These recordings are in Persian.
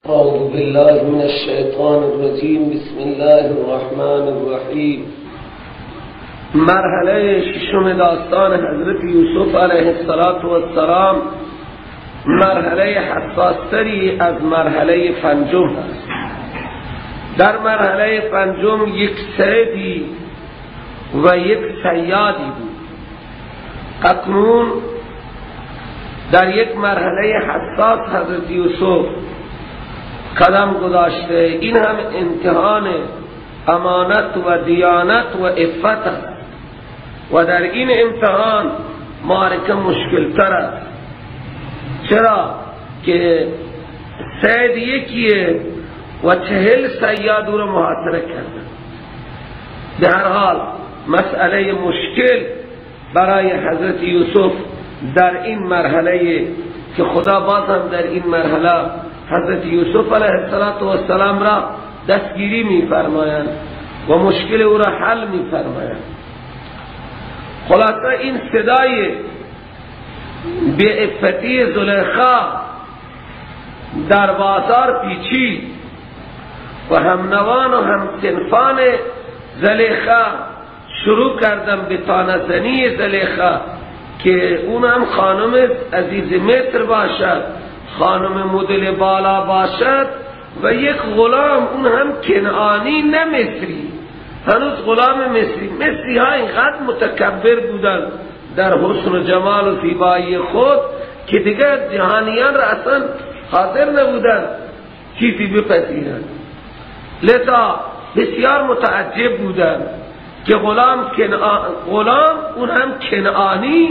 اعوذ بالله من الشیطان الرجیم. بسم الله الرحمن الرحیم. مرحله ششم داستان حضرت یوسف علیه السلام مرحله حساستری از مرحله پنجم است. در مرحله پنجم یک سیدی و یک صیادی بود. اکنون در یک مرحله حساس حضرت یوسف قدم گذاشته. این هم امتحان امانت و دیانت و عفت است و در این امتحان معرکه مشکل تر است. چرا که سید یکیه و 40 صیاد او را محاصره کرده. به هر حال مسئله مشکل برای حضرت یوسف در این مرحله که خدا باز هم در این مرحله حضرت یوسف علیه السلام را دستگیری می فرمایند و مشکل او را حل می فرمایند. خلاصه این صدای بی‌عفتی زلیخا در بازار پیچید و همنوان و همصنفان زلیخا شروع کردن به طعنه‌زنی زلیخا که اون هم خانم عزیز مصر باشد، خانم مدل بالا باشد و یک غلام، اون هم کنعانی نه مصری، هنوز غلام مصری. مصری ها اینقدر متکبر بودن در حسن و جمال و زیبایی خود که دیگر جهانیان را اصلا حاضر نبودن چیزی بپذیرند. لذا بسیار متعجب بودن که غلام اون هم کنعانی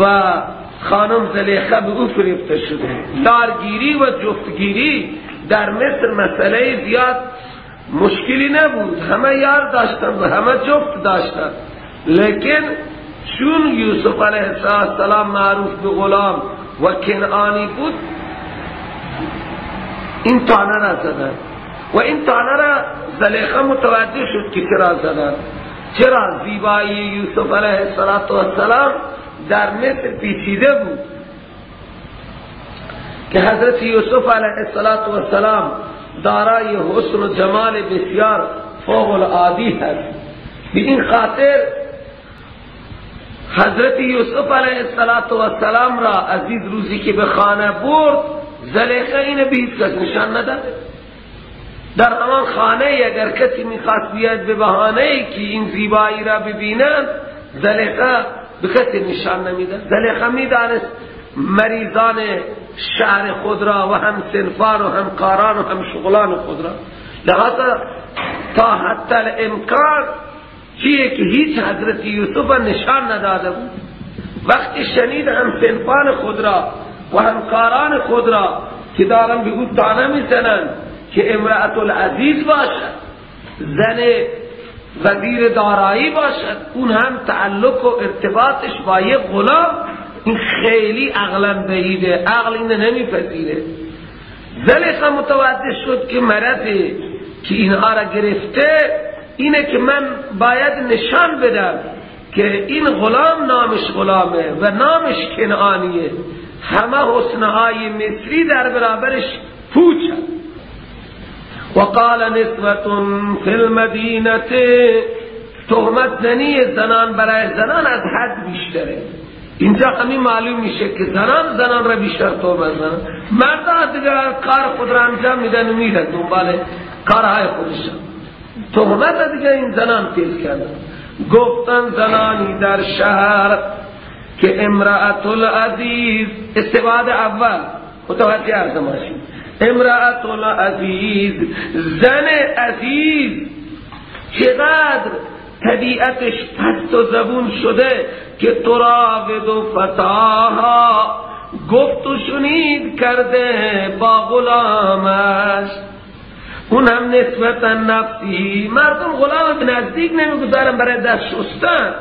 و خانم زلیخا به او فریفته شده. دارگیری و جفتگیری در مصر مسئله زیاد مشکلی نبود، همه یار داشتن و همه جفت داشتن. لیکن چون یوسف علیه السلام معروف به غلام و کنعانی بود، این طعنه را زدن و این طعنه را زلیخا متوجه شد که چرا زدن، چرا زیبایی یوسف علیه السلام در مصر پیچیده بود که حضرت یوسف علیه السلام دارای حسن و جمال بسیار فوق العادی هست. به این خاطر حضرت یوسف علیه السلام را عزیز روزی که به خانه برد، زلیخا اینو به هیچ کس نشان نداد. در همان خانه اگر کسی میخواست بیاد به بهانه که این زیبایی را ببینند، زلیخا به کسی نشان نمیداد. زلیخا میدانست مریضان شهر خود را و هم صنفان و همکاران و هم شغلان خود را، لذا تا حتی الامکان چیه که هیچ حضرت یوسف نشان نداده بود. وقتی شنید هم صنفان خود را و همکاران خود را که دارن به او طعنه میزنند که امرأة العزیز باشد، زن وزیر دارایی باشد، اون هم تعلق و ارتباطش با یک غلام، این خیلی عقلا بعیده، عقل اینو نمیپذیره. زلیخا متوجه شد که مرضی که اینها را گرفته اینه که من باید نشان بدم که این غلام نامش غلامه و نامش کنعانیه، همه حسنهای مصری در برابرش پوچه. وقال نسوة فی المدینة، تهمت زنی زنان برای زنان از حد بیشتره. اینجا همین معلوم میشه که زنان زنان را بیشتر تهمت زنان، مردا دیگر کار خود را انجام میدن و میرن دنبال کارهای خودشان. تهمت دیگه این زنان تیز کردن. گفتن زنانی در شهر که امرأة العزیز، استبعاد اول متوجه عرض ماشید، امرأة العزیز، زن عزیز چقدر طبیعتش پست و زبون شده که تراود و فتاها، گفت و شنید کرده با غلامش، اون هم نسبتا نفسی. مردم غلام به نزدیک نمیگذارن برای دست شستن،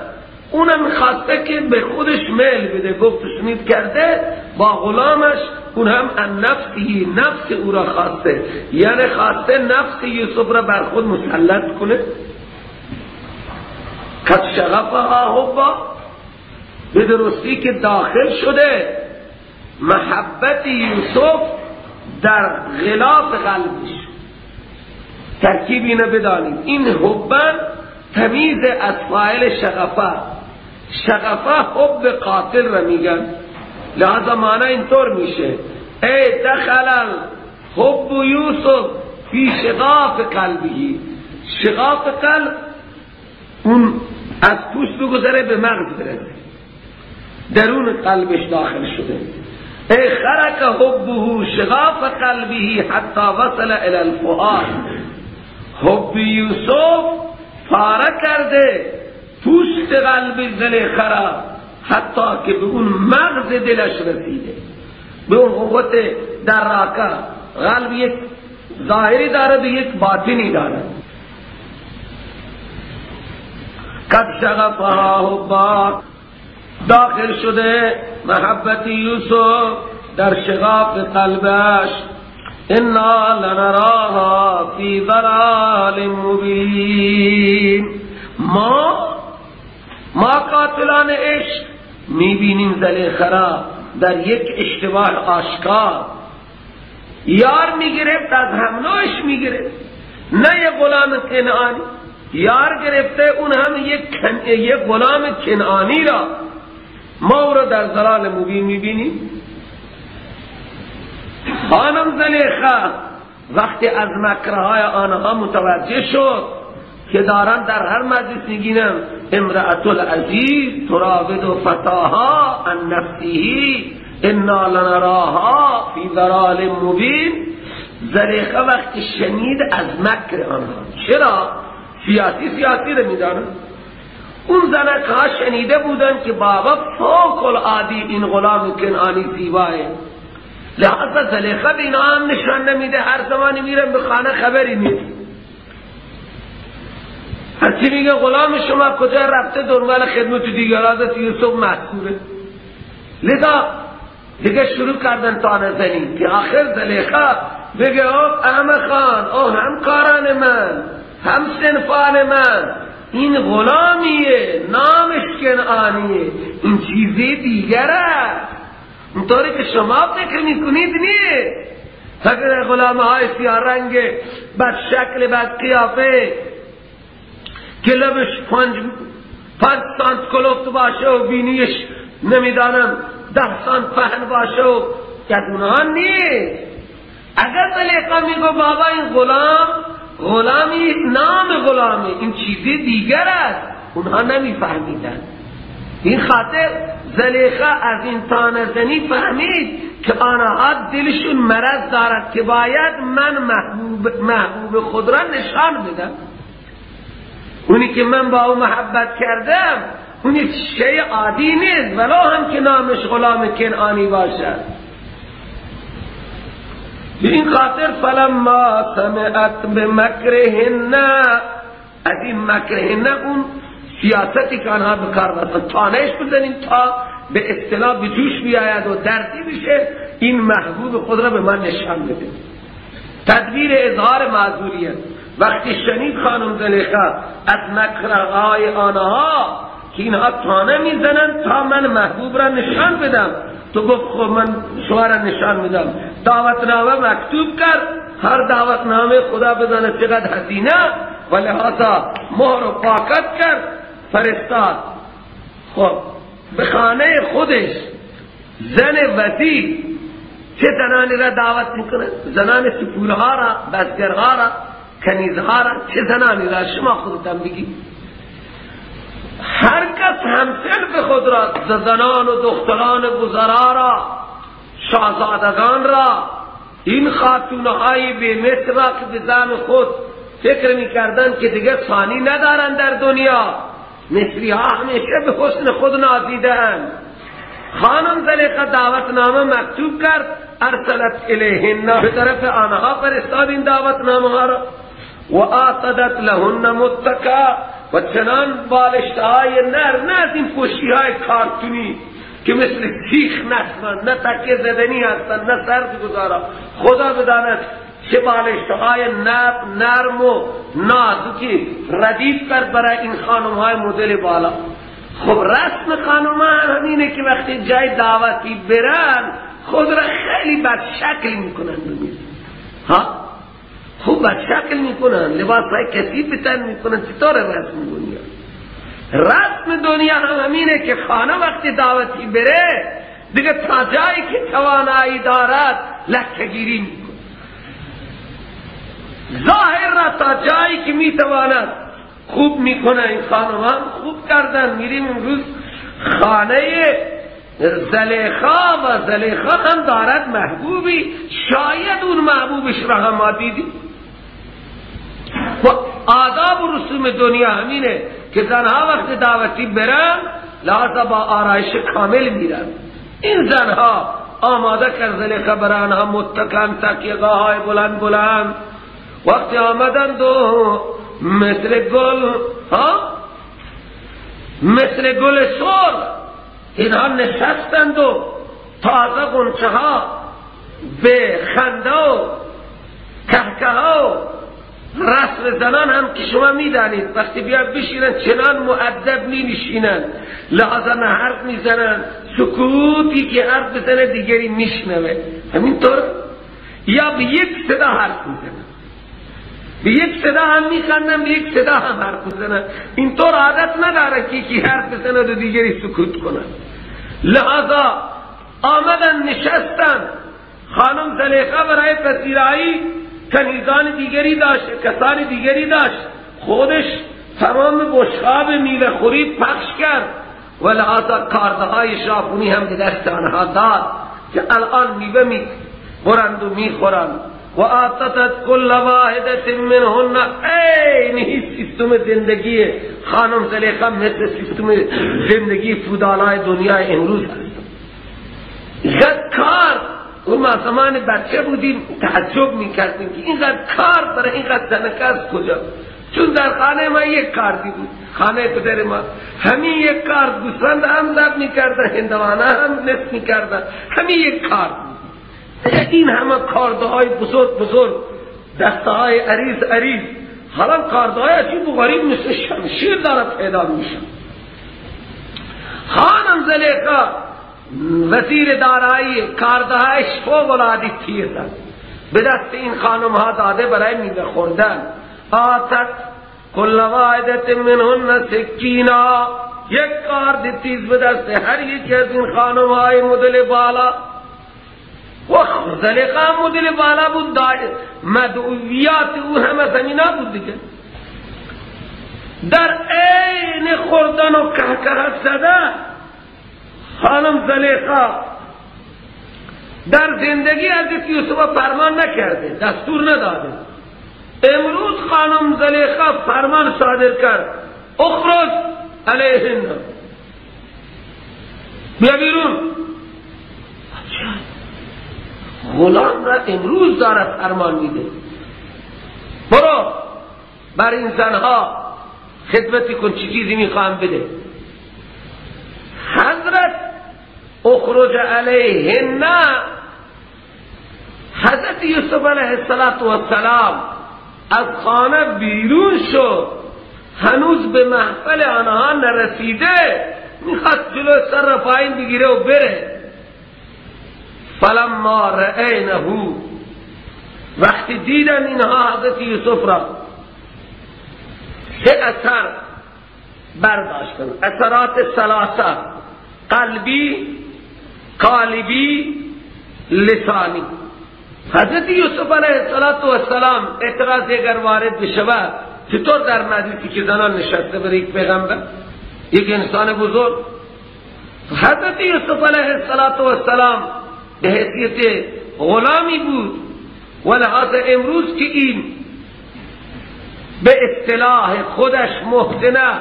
اونم خواسته که به خودش میل بده، گفت و شنید کرده با غلامش، اون هم نفسی، نفس او را خواسته، یعنی خواسته نفس یوسف را بر خود مسلط کنه. قد شغفها حبا، به درستی که داخل شده محبت یوسف در غلاف قلبش. ترکیب اینو بدانید، این حبا تمیز از فاعل شغفه، شغفه حب قاتل را میگن، لذا معنی اینطور میشه ای دخل حب یوسف فی شغاف قلبه. شغاف قلب اون از پوست بگذره به مغز برسه، درون قلبش داخل شده. ای خرق حبه شغاف قلبه حتی وصل الى الفؤاد. حب یوسف پاره کرده پوست قلب زلیخا را حتی که به اون مغز دلش رسیده، به اون قوت دراکه. قلب یک ظاهری دارد و یک باطنی دارد. قد شغفها حبا، داخل شده محبت یوسف در شغاف قلبش. انا لنراها فی ضلال مبین. ما قاتلان عشق میبینیم زلیخا را در یک اشتباه آشکار. یار میگرفت از هم نوعش میگرفت، نه یک غلام کنعانی یار گرفته، اون هم یک غلام کنعانی را. ما او را در ضلال مبین میبینیم. خانم زلیخا وقتی از مکرهای آنها متوجه شد که دارن در هر مجلس میگینم امرأة العزیز تراود فتاها عن نفسه انا لنراها فی ضلال مبین. زلیخا وقتی شنید از مکر آنها، چرا؟ سیاسی رو میدانم. اون زنک ها شنیده بودن که بابا فوق العادی این غلام کنعانی زیباه، لحاظا زلیخا به اینا هم نشان نمیده، هر زمانی میرن به خانه خبری نیست. هرچی میگه غلام شما کجا رفته دنبال خدمت دیگر، حضرت یوسف محصوره. لذا دیگه شروع کردن طعنه زنی که آخر زلیخا بگه او احمد خان، او همکاران من، هم صنفان من، این غلامیه، نامش کنعانیه، این چیزی دیگر است، اونطوری که شما فکر میکنید نیست. فکر غلام های سیاه رنگ بد شکل بد قیافه که لبش 5 سانت کلفت باشه و بینیش نمیدانم 10 سانت پهن باشه و از اونها نیست. اگر زلیخا میگو بابا این غلام غلامی، نام غلامی، این چیزی دیگر است، اونها نمیفهمیدن. این خاطر زلیخا از این طعنه زنی فهمید که آنها دلشون مرض دارد که باید من محبوب خود را نشان بدم. اونی که من با او محبت کردم اونی شیء عادی نیست، ولو هم که نامش غلام کنعانی باشد. به این خاطر فلما سمعت بمکرهن، از این مکرهن اون سیاستی که آنها به کار بردن، تانهش بزنیم تا به اصطلاح به جوش بیاید و دردی بشه، این محبوب خود را به من نشان بده. تدبیر اظهار معذوریت. وقتی شنید خانم زلیخا از مکرهای آنها که اینها تانه میزنن تا من محبوب را نشان بدم، تو گفت خب من شما را نشان میدم. دعوتنامه مکتوب کرد، هر دعوتنامه خدا بدانه چقدر هزینه، و لحاظا مهر و پاکت کرد فرستاد. خب به خانه خودش زن وزیر چه زنانی را دعوت میکنه؟ زنان سپولها را، بزگرها را، کنیزها را، چه زنانی را؟ شما خودتان بگی. هر کس همسنف خود را، زنان و دختران وزرا را، شاهزادگان را، این خاتونهای به مصر را که به زن خود فکر میکردن که دیگه ثانی ندارن در دنیا، مصری ها همیشه به حسن خود نازیدن. خانم زلیخا دعوتنامه مکتوب کرد، ارسلت الیهن، به طرف آنها فرستاد این دعوتنامه ها را، و آتدت لهن متکا، و چنان بالشتهای نر، نه از این پشتی های کارتونی که مثل سیخ نسمن، نه تکیه زدنی هستن نه سرد گذارا، خدا بداند چه بالشتهای نرم و نازکی ردیف کرد برای این خانم های مدل بالا. خب رسم خانم ها همینه که وقتی جای دعوتی برن خود را خیلی بد شکل میکنن. ها خوب شکل میکنن، لباس های کثیف به تن میکنن. چطور رسم دنیا؟ رسم دنیا هم همینه که خانه وقتی دعوتی بره دیگه تا جایی که توانایی دارد لکه‌گیری میکنه، ظاهر را تا جایی که میتواند خوب میکنه. این خانم هم خوب کردن. میریم امروز خانه زلیخا و زلیخا هم دارد محبوبی، شاید اون محبوبش را هم ما دیدیم. و آداب و رسوم دنیا همینه که زنها وقت دعوتی برن لحاظا با آرایش کامل میرن. این زنها آماده کرد زلیخا برای آنها متکن تکیگاه های بلند بلند. وقتی آمدن دو مثل گل، ها مثل گل سرخ اینها نشستند و تازه غنچه ها به خنده و کهکه ها و رسم زنان هم که شما میدانید وقتی بیا بشینن چنان مؤدب می نشینن، لحاظا نه حرف میزنن، سکوتی که حرف بزنه دیگری میشنوه، همینطور یا به یک صدا حرف میزنن، به یک صدا هم میخندن، به یک صدا هم حرف میزنن. اینطور عادت نداره که یکی حرف بزنه و دیگری سکوت کنن. لحاظا آمدن نشستن. خانم زلیخا برای پذیرایی کنیزان دیگری داشت، کسان دیگری داشت، خودش تمام بشقاب میوه خوری پخش کرد و لحاظا کاردهای ژاپنی هم به دست آنها داد که الان میوه می برند و میخورند. و آتت کل واحدة منهن، اینی سیستم زندگی خانم زلیخا مثل سیستم زندگی فودالای دنیای امروز هست. اینقدر کار، و ما زمان بچه بودیم تعجب میکردیم که اینقدر کار برای اینقدر زنکه از کجا؟ چون در خانه ما یک کاردی بود، خانه پدر ما همین یک کارد گوسفند هم ضرب میکردن، هندوانه هم نصف میکردن، همین یک کارد بود. این همه کاردهای بزرگ بزرگ، دسته های عریض عریض، حالا کاردهای عجیب و غریب مثل شمشیر داره پیدا میشه. خانم زلیخا وزیر دارایی کاردهایش فوق العاده تیز است، به دست این خانم ها داده برای میوه خوردن. آتت کل واحدة منهن سکینا، یک کارد تیز به دست هر یکی از این خانم های مدل بالا. و زلیخا مدل بالا بود، مدعویات او همه زمینا بود دیگه. در عین خوردن و کهکه زده خانم زلیخا در زندگی حضرت یوسف فرمان نکرده، دستور نداده. امروز خانم زلیخا فرمان صادر کرد، اخرج علیهن، بیا بیرون. غلام را امروز داره فرمان میده، برو بر این زنها خدمتی کن، چی چیزی میخوام بده. حضرت اخرج علیهن، حضرت یوسف علیه السلام از خانه بیرون شد، هنوز به محفل آنها نرسیده، میخواد جلو سر را پایین بگیره و بره. فلما رأینه، وقتی دیدن اینها حضرت یوسف را، سه اثر برداشتن، اثرات ثلاثه: قلبی، قالبی، لسانی. حضرت یوسف علیه السلام اعتراض اگر وارد بشود، چطور در مجلسی که زنان نشسته برای یک پیغمبر، یک انسان بزرگ؟ حضرت یوسف علیه السلام به حیثیت غلامی بود و لحاظ امروز که این به اصطلاح خودش محسنه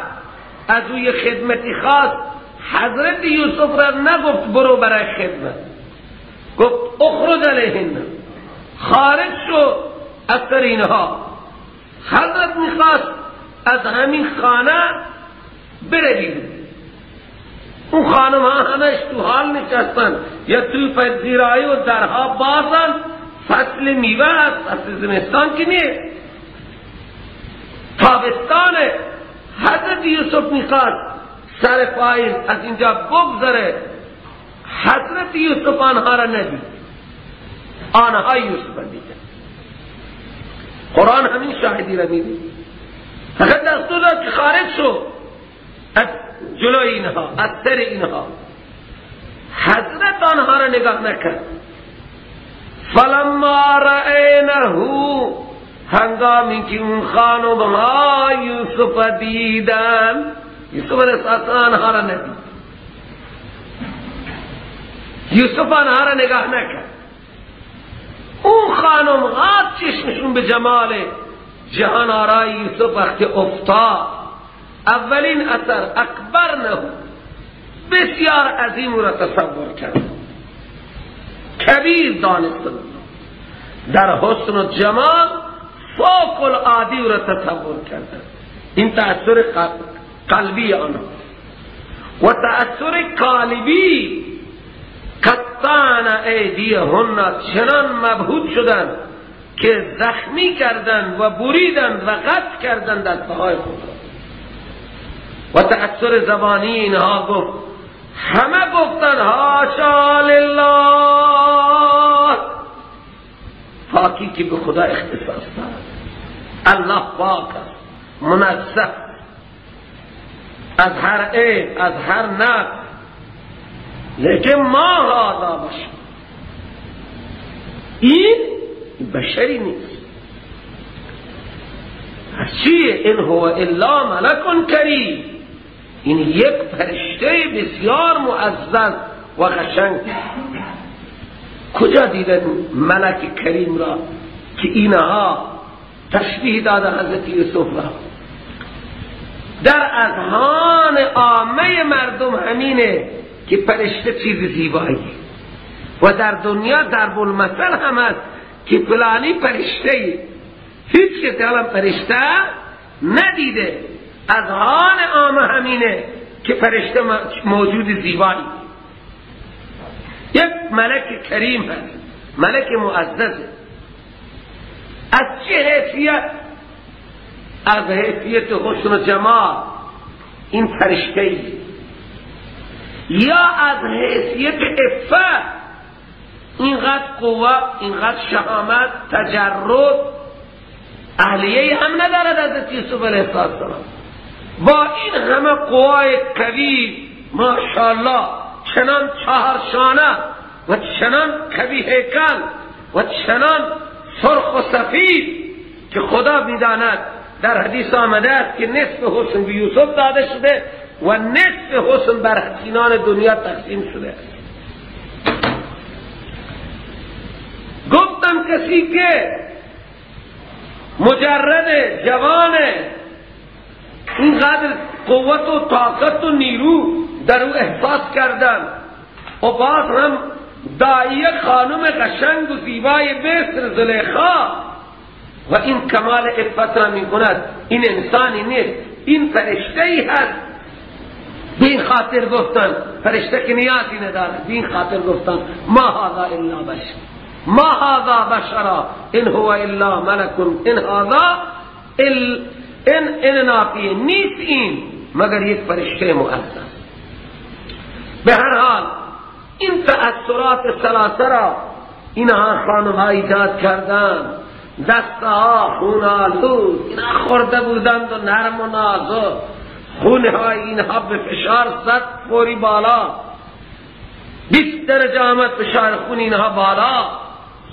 از اوی خدمتی خواست، حضرت یوسف را نگفت برو برای خدمت، گفت اخرج علیهن، خارج شو از سر اینها. حضرت میخواست از همین خانه بره بیرون. اون خانم ها همش تو حال نشستن یا توی پذیرایی و درها بازن، فصل میوه است، فصل زمستان که نیست، تابستانه. حضرت یوسف میخواست سر پایین از اینجا بگذره، حضرت یوسف آنها را ندید، آنها یوسف دیدن. قرآن همین شاهدی را میده. فقط دستور داد که خارج شو از جلوی اینها، از سر اینها. حضرت آنها را نگاه نکرد. فلما رأینه، هنگامی که اون خانم ها یوسف دیدن، یوسف علیه آنها را ندید، یوسف آنها را نگاه نکرد. اون خانم ها چشمشون به جمال جهان آرای یوسف وقتی افتاد، اولین اثر اکبر نه، بسیار عظیم را تصور کرد، کبیر دانستن، در حسن و جمال فوق العادی را تصور کردن. این تأثیر قلبی آنها و تأثیر قالبی، قطعن ایدیهن، چنان مبهوت شدند که زخمی کردند و بریدند و قطع کردند دستهای خود را. و تأثیر زبانی اینها گفت، همه گفتند حاشا لله، پاکی که به خدا اختصاص دارد، الله پاک است، منزه از هر عیب، از هر نقص. لیکن ما هذا بشر، این بشری نیست. چیه؟ این هو الا ملک کریم، این یک فرشته بسیار معزز و قشنگ. کجا دیدن ملک کریم را که اینها تشبیه داده حضرت یوسف را؟ در اذهان عامه مردم همینه که فرشته چیز زیبایی، و در دنیا ضرب المثل هم هست که فلانی فرشته، هیچ کسی الان فرشته ندیده. اذهان عامه همینه که فرشته موجود زیبایی، یک ملک کریم هست، ملک معززه. از چه حیثیت؟ از حیثیت حسن و جمال این فرشته ای، یا از حیثیت عفت، اینقدر قوه، اینقدر شهامت، تجرد، اهلیه هم ندارد از یوسف علیه السلام. با این همه قوای قوی ماشاءالله، چنان چهارشانه و چنان قوی هیکل و چنان سرخ و سفید که خدا میداند. در حدیث آمده است که نصف حسن به یوسف داده شده و نصف حسن بر حسینان دنیا تقسیم شده است. گفتم کسی که مجرد جوان اینقدر قوت و طاقت و نیرو در او احساس کردن و باز هم دایی خانم قشنگ و زیبای مصر زلیخا و این کمال عفت را می کند، این انسانی نیست، این فرشته ای هست. به این خاطر گفتن فرشته که نیازی ندارد، به این خاطر گفتن ما هذا الا بشر، ما هذا بشرا ان هو الا ملک، ان هذا ان نافیه نیست این مگر یک فرشته معزز. به هر حال این تأثرات ثلاثه را اینها خانم ها ایجاد کردند. دستها خون آلود اینها خورده بودند و نرم و نازک، خونه های اینها به فشار 100 فوری بالا، 20 درجه آمد فشار خون اینها بالا.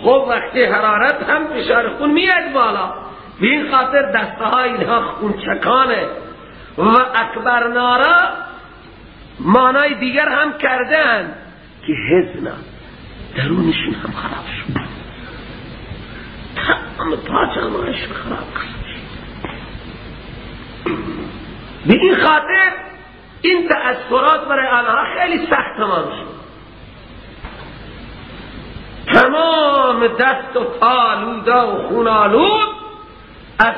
خب وقتی حرارت هم فشار خون میاد بالا، به این خاطر دستها اینها خون چکانه. و اکبر نارا معنای دیگر هم کردن که حزنه درونشون هم خراب شد، تمام پاجامه‌شون خراب شد. به این خاطر این تأثرات برای آنها خیلی سخت تمام شد. تمام دست و پا آلوده و خون آلود از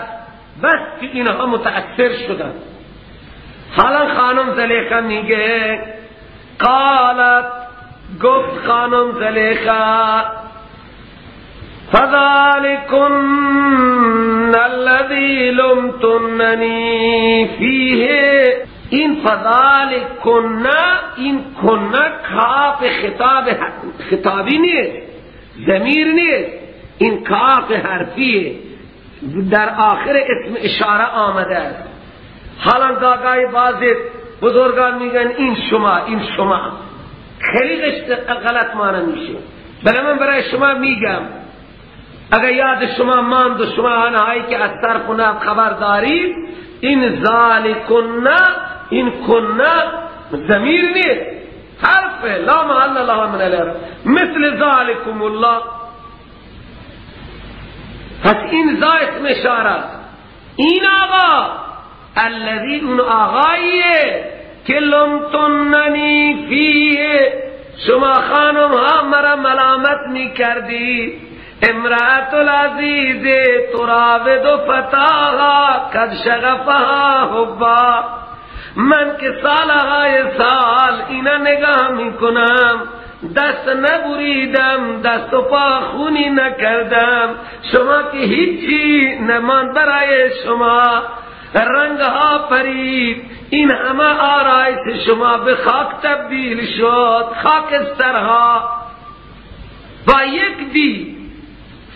بس که اینها متأثر شدن. حالا خانم زلیخا میگه، قالت، گفت خانم زلیخا، فذلكن الذي لمتنني فيه. این فذلكن، این کنه کاف خطاب خطابی نیست، ضمیر نیست، این کاف حرفیه. در آخر اسم اشاره آمده است. حالا گاگای بعضی بزرگان میگن این شما، این شما، خیلی غلط معنی میشه. بله من برای شما میگم، اگر یاد شما ماند و شما آنهایی که از صرف و نحو خبر دارید، این ذالکن، این کنه ضمیر نیست، حرف لا محل لها من الاعراب، مثل ذالکم الله. پس این ذا اسم اشاره است. این آقا الذی، اون آقاییه که لمتننی فیه، شما خانم ها مرا ملامت می کردی. امرأة العزیز تراود فتاها قد شغفها حبا، من که سالهای سال اینا نگاه می کنم، دست نبریدم، دست و پا خونی نکردم، شما که هیچی نمان برای شما، رنگ ها پرید، این همه آرایش شما به خاک تبدیل شد، خاکسترها. با یک دی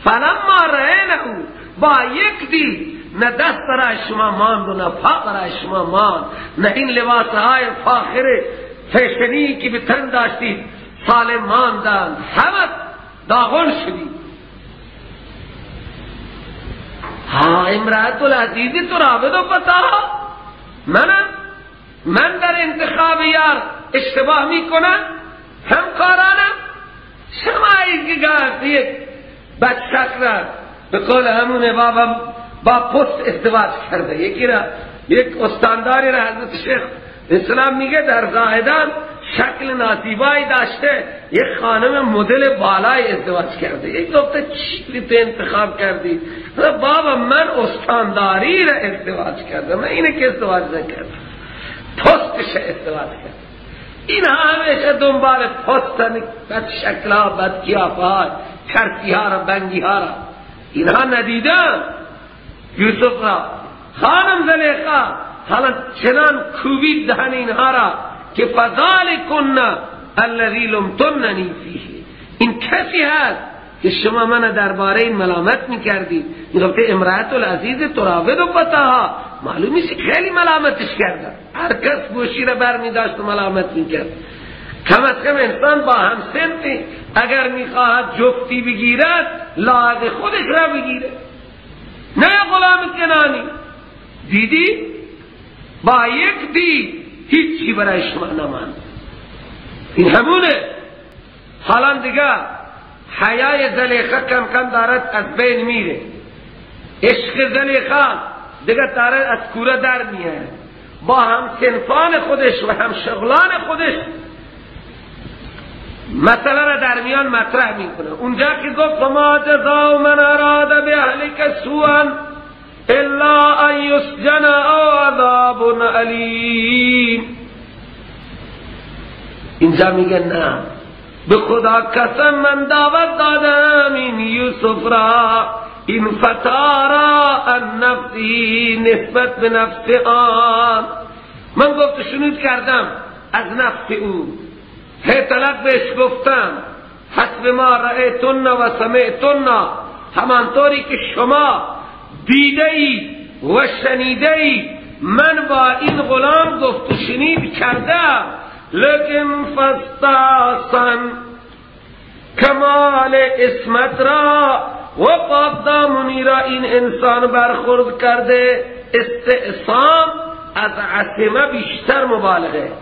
فلما رأینه، با یک دی نه دست برای شما ماند و نه پا برای شما ماند، نه این لباس های فاخر فیشنی که به تن داشتید سالم ماندند، همه داغون شدید. ها امرأة العزیز تراود فتاها، من در انتخاب یار اشتباه میکنم، همکارانم شما یک بدشک را به قول همون بابا با پست ازدواج کرده. یکی را، یک استانداری را حضرت شیخ اسلام میگه در زاهدان شکل نازیبایی داشته، یک خانم مدل بالای ازدواج کرده. یک گفته چی تو انتخاب کردی؟ بابا من استانداری را ازدواج کردم، من اینه که ازدواج نکردم، پستش ازدواج کردم. این همیشه دنبال پستن، بد شکلها، بد کیافها، چرسی ها را، بنگی ها را اینها ندیدم. یوسف را خانم زلیخا حالا چنان کوبید دهن اینها را که فذلکن الذی لمتننی فیه، این کسی هست که شما من درباره این ملامت میکردید. میگفته امرأة العزیز تراود فتاها، معلوم نیست خیلی ملامتش کردن، هر کس گوشی را بر میداشت و ملامت میکرد. کم از کم انسان با هم سنفی اگر میخواهد جفتی بگیرد لایق خودش را بگیره، نه غلام کنانی. دیدی با یک دی هیچی برای شما نماند. این همونه. حالا دیگه حیای زلیخا کم کم دارد از بین میره، عشق زلیخا دیگه دارد از کوره در میاد، با هم صنفان خودش و هم شغلان خودش مسئله را در میان مطرح میکنه. اونجا که گفت ما جزاء من اراد باهلک سوءا الا ان یسجن او عذاب الیم، اینجا میگه نه، به خدا قسم من دعوت دادم این یوسف را، این فتا را، ان نفسی، نسبت به نفس آن، من گفت شنود کردم از نفس او، هی طلق بهش گفتم حسب ما رأیتن و سمعتن، همانطوری که شما دیده ای و شنیده ای من با این غلام گفت و شنید کردم، لیکن فاستحسن، کمال عصمت را و پاک دامنی را این انسان برخورد کرده. استعصام از عصمه بیشتر مبالغه،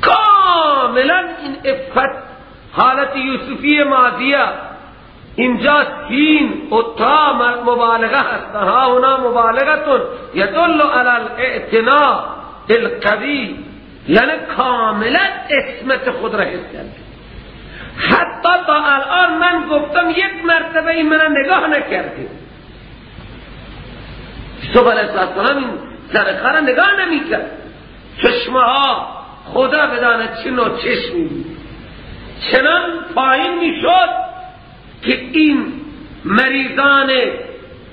کاملا این عفت حالت یوسفی ماضیه، اینجا سین و تا مبالغه هست، ها هنا مبالغه یدل علی الاعتناء القوی، یعنی کاملا عصمت خود را حس کرده. حتی تا الان من گفتم یک مرتبه این من نگاه نکرده، یوسف علیه السلام این زلیخا را نگاه نمیکرد، چشمه ها خدا بداند چه نوع چشمی بود، چنان پایین میشد که این مریضان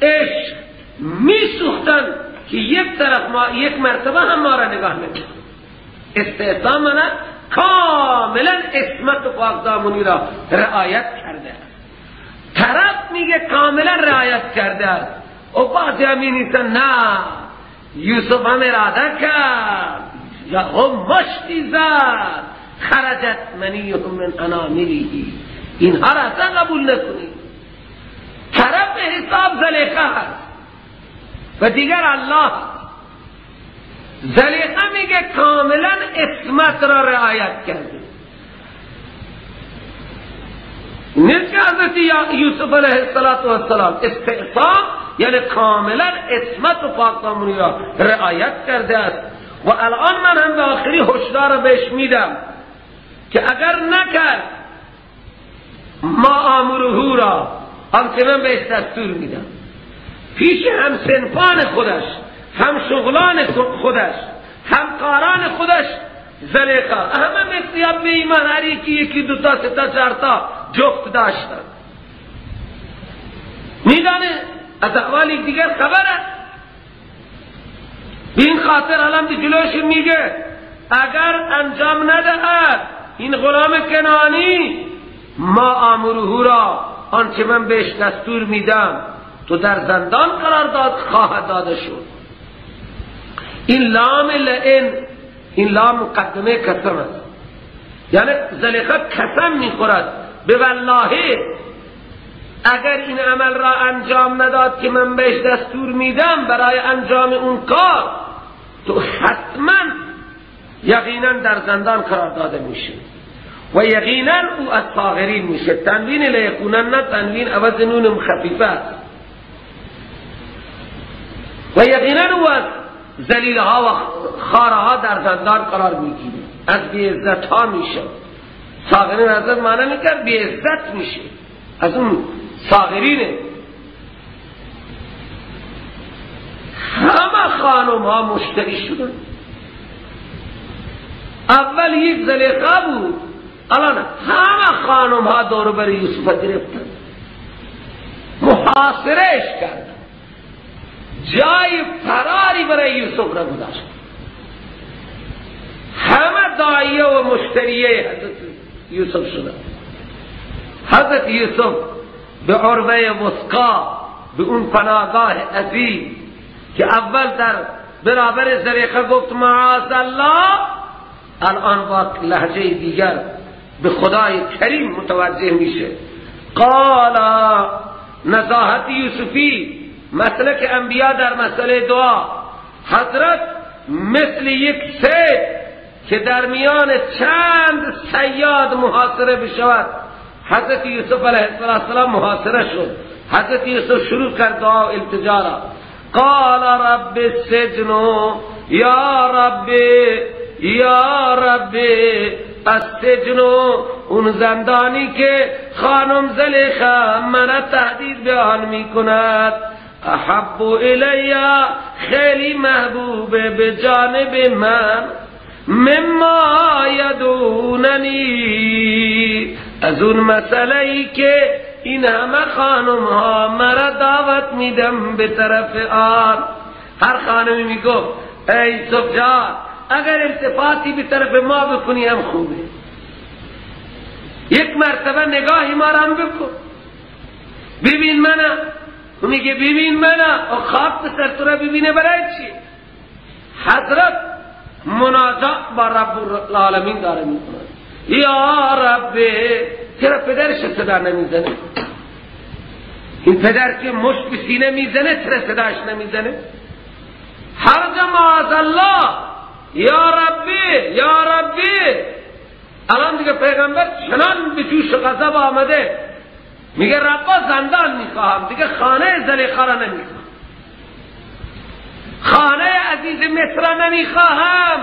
عشق میسوختن که یک طرف ما یک مرتبه هم ما را نگاه نکرد. استعصام من کاملا عصمت و پاکدامنی را رعایت کرده. طرف میگه کاملا رعایت کرده است و بعضی هم می‌نویسن نه یوسف هم اراده کرد یا هم مشتی زد، خرجت منیه من انامله. اینها را اصلا قبول نکنید. طرف حساب زلیخا هست و دیگر الله. زلیخا میگه کاملا عصمت را رعایت کرده. نیست که حضرت یوسف علیه السلام استعصام یعنی کاملا عصمت و پاکدامنی را رعایت کرده است. و الان من هم به آخری هشدار بهش میدم که اگر نکرد ما آمره را، آنچه من بهش دستور میدم، پیش هم صنفان خودش، هم شغلان خودش، همکاران خودش، زلیخا همه مثل به ایمان، هر یکی یکی دوتا ستا چارتا جفت داشتن، میدانه از احوال دیگر خبره. به این خاطر الان به جلوش میگه اگر انجام ندهد این غلام کنعانی ما آمره را، آنچه من بهش دستور میدم، تو در زندان قرار داد خواهد داده شد. این لام لئن، این لام مقدمه قسم است، یعنی زلیخا قسم میخورد به والله اگر این عمل را انجام نداد که من بهش دستور میدم برای انجام اون کار، تو حتما یقینا در زندان قرار داده میشه و یقینا او از صاغرین میشه. تنوین لیکونن، تنوین عوض نون خفیفه است. و یقینا او از ذلیلها و خارها در زندان قرار میگیره، از بیعزت ها میشه. صاغرین حضرت معنی میکرد بیعزت میشه، از اون صاغرینه. همه خانم ها مشتری شدن. اول یک زلیخا بود، الان همه خانم ها دور بر یوسف گرفتن، محاصرهش کردن، جای فراری برای یوسف نگذاشت. همه دایه و مشتریه حضرت یوسف شدن. حضرت یوسف به عروه وثقا، به اون پناهگاه عظیم که اول در برابر زلیخا گفت معاذ الله، الان با لهجه دیگر به خدای کریم متوجه میشه. قال نزاهت یوسفی، مسلک انبیا در مسئله دعا، حضرت مثل یک صید که در میان چند صیاد محاصره بشود، حضرت یوسف علیه السلام محاصره شد. حضرت یوسف شروع کرد دعا و التجا را. قال رب السجن یا رب یا رب السجن، اون زندانی که خانم زلیخا من تهدید به آن می کند، احب الی، خیلی محبوب به جانب من، مما یدوننی، از اون مسئله ای که این همه خانم ها مرا دعوت میدم به طرف آن. هر خانمی میگفت ای یوسف جان اگر التفاتی به طرف ما بکنی هم خوبه، یک مرتبه نگاهی ما را هم بکن، ببین منم. میگه ببین منم، و خاک به سر تو را ببینه برای چی؟ حضرت مناجات با رب العالمین داره میکنه. یا رب، چرا پدرش صدا نمیزنه؟ این پدر که مشت به سینه میزنه چرا صداش نمیزنه؟ هر جا معاذ الله یا ربی یا ربی. الان دیگه پیغمبر چنان به جوش غضب آمده، میگه ربا زندان میخواهم، دیگه خانه زلیخا را نمیخواهم، خانه عزیز مصر را نمیخواهم.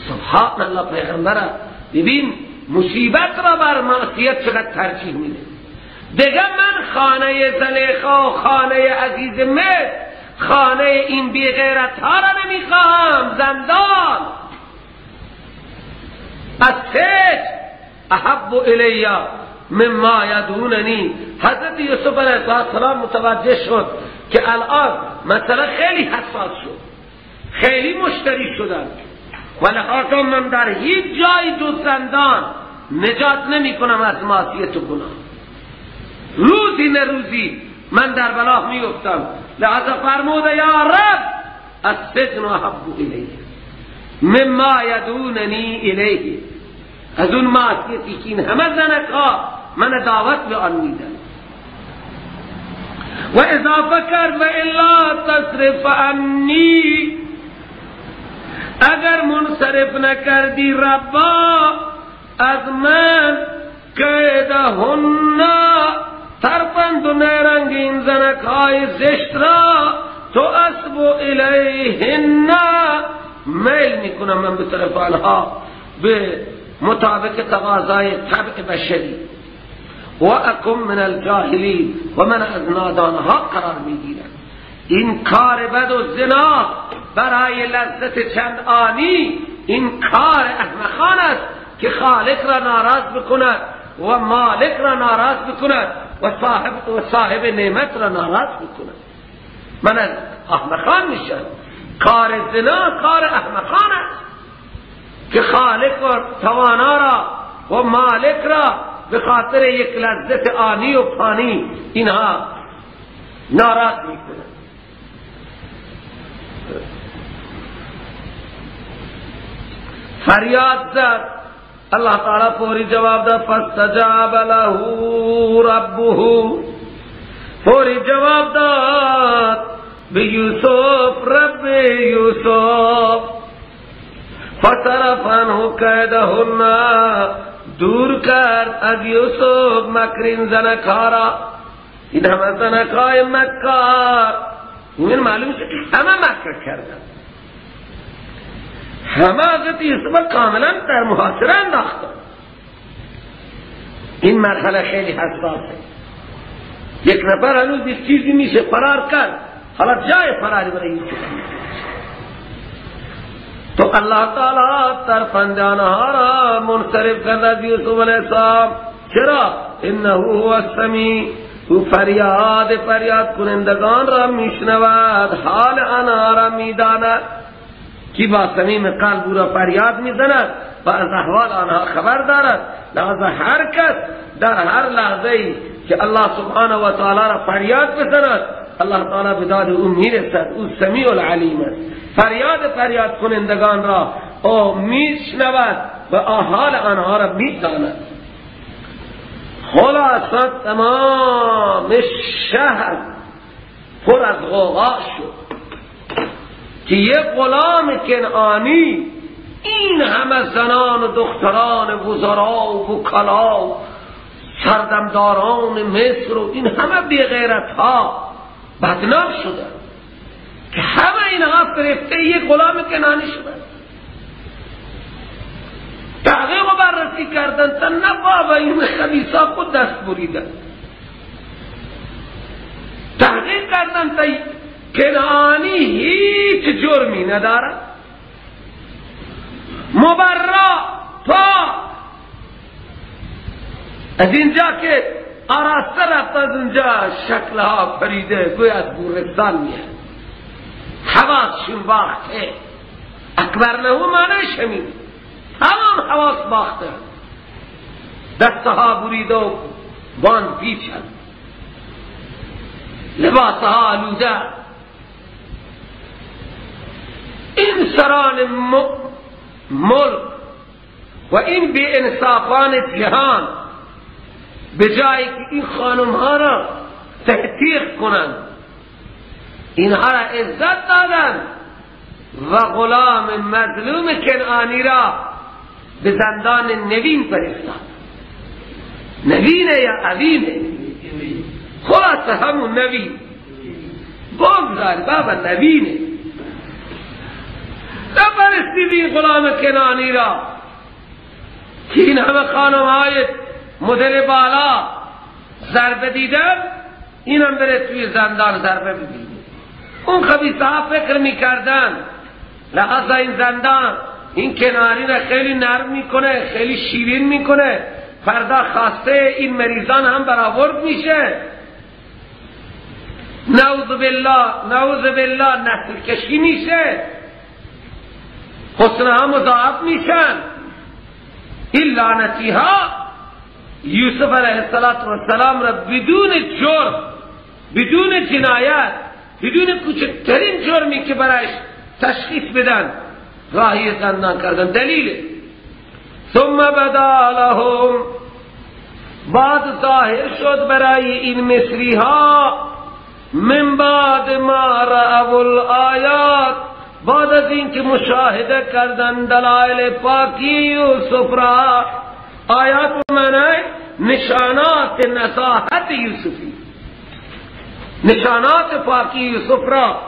سبحان الله، پیغمبر ببین مصیبت را بر معصیت چقدر ترجیح میده. دیگه من خانه زلیخا و خانه عزیز مصر، خانه این بی غیرت ها را نمیخواهم، زندان. السجن احب الی مما یدعوننی. حضرت یوسف علیه السلام متوجه شد که الان مسئله خیلی حساس شد، خیلی مشتری شدن و لحاظا من در هیچ جای جز زندان نجات نمی کنم از معصیت و گناه. روزی نه روزی من در بلا میفتم. لذا فرمود یا رب السجن احب الیه مما یدعوننی الیه، از اون معصیتی که این همه زنک ها من دعوت به آن میدن. و اضافه کرد و الا تصرف عنی، اگر منصرف نکردی ربا از من کیدهن، ترفند و نیرنگ این زنک های زشت را، تو اصب الیهن، میل میکنم من به طرف آنها به مطابق تقاضای طبع بشری، و اکم من الجاهلین، و من از نادانها قرار میگیرم. این کار بد و زنا برای لذت چند آنی، این کار احمقان است که خالق را ناراض بکند و مالک را ناراض بکند و صاحب نعمت را ناراض بکند. من از احمقان میشم. کار زنا کار احمقان است که خالق و توانا را و مالک را به خاطر یک لذت آنی و پانی اینها ناراض میکنند. فریاد زد، الله تعالی فوری جواب داد، فاستجاب له ربه، فوری جواب داد به یوسف رب یوسف، فصرف عنه کیدهن، دور کرد از یوسف مکرین زنکارا. این همه زنکای مکار، این معلوم شد که همه مکر کردن، همه حضرت یوسف کاملا در محاصره انداختن. این مرحله خیلی حساسه. یک نفر هنوز یک چیزی میشه فرار کرد، حالا جای فراری برای یوسف. تو الله تعالی ترفند آنها را منصرف کرد از یوسف علیه السلام. چرا؟ انه هو السمیع، او فریاد فریاد کنندگان را میشنود، حال آنها را میداند. کی با صمیم قلب او را فریاد میزند و از احوال آنها خبر دارد. لذا هر کس در هر لحظه که الله سبحانه و تعالی را فریاد بزند، الله تعالی به داد او میرسد. او سمیع العلیم است، فریاد فریاد کنندگان را او میشنود و احوال آنها را میداند. خلاصه تمام شهر پر از غوغا شد که یک غلام کنعانی این همه زنان و دختران وزرا و وکلا و سردمداران مصر و این همه بی غیرت ها بدنام شده که همه اینها فرفته یک غلام کنعانی شده. تحقیق و بررسی کردن تا نه بابا این خبیثا خود دست بریدن. تحقیق کردن تا کنعانی هیچ جرمی ندارد، مبرا تا از اینجا که آراسته رفت، از اونجا شکلها پریده، گویا از گورستان میاد، حواسشون باخته. اکبر نهو معنیش همین، تمام حواس باخته، دستها بریده و باند پیچن، لباسها آلوده. این سران ملک و این بی انصافان جهان به جایی که این خانم ها را تحقیق کنند، اینها را عزت دادن و غلام مظلوم کنعانی را به زندان نوین فرستاد. نوینه یا اوینه؟ خلاصه همون نوین، بگذار بابا نوینه. نفرستیدی غلام کنعانی را که این همه خانم های مدل بالا ضربه دیدن، اینم بره توی زندان ضربه ببینه. اون خبیثه ها فکر میکردن لحظه این زندان این کناری را خیلی نرم میکنه، خیلی شیرین میکنه، فردا خواسته این مریضان هم برآورد میشه. نعوذ بالله، نعوذ بالله، نسل کشی میشه، حسنها مضاعف میشن. این لعنتی ها یوسف علیه السلام را بدون جرم، بدون جنایت، بدون کوچکترین جرمی که برایش تشخیص بدن راهی زندان کردن. دلیل ثم بدا لهم، بعد ظاهر شد برای این مصری ها، من بعد ما رأوا الآیات، بعد از اینکه مشاهده کردن دلائل پاکی یوسف را. آیات معنی نشانات نزاهت یوسفی، نشانات پاکی یوسف را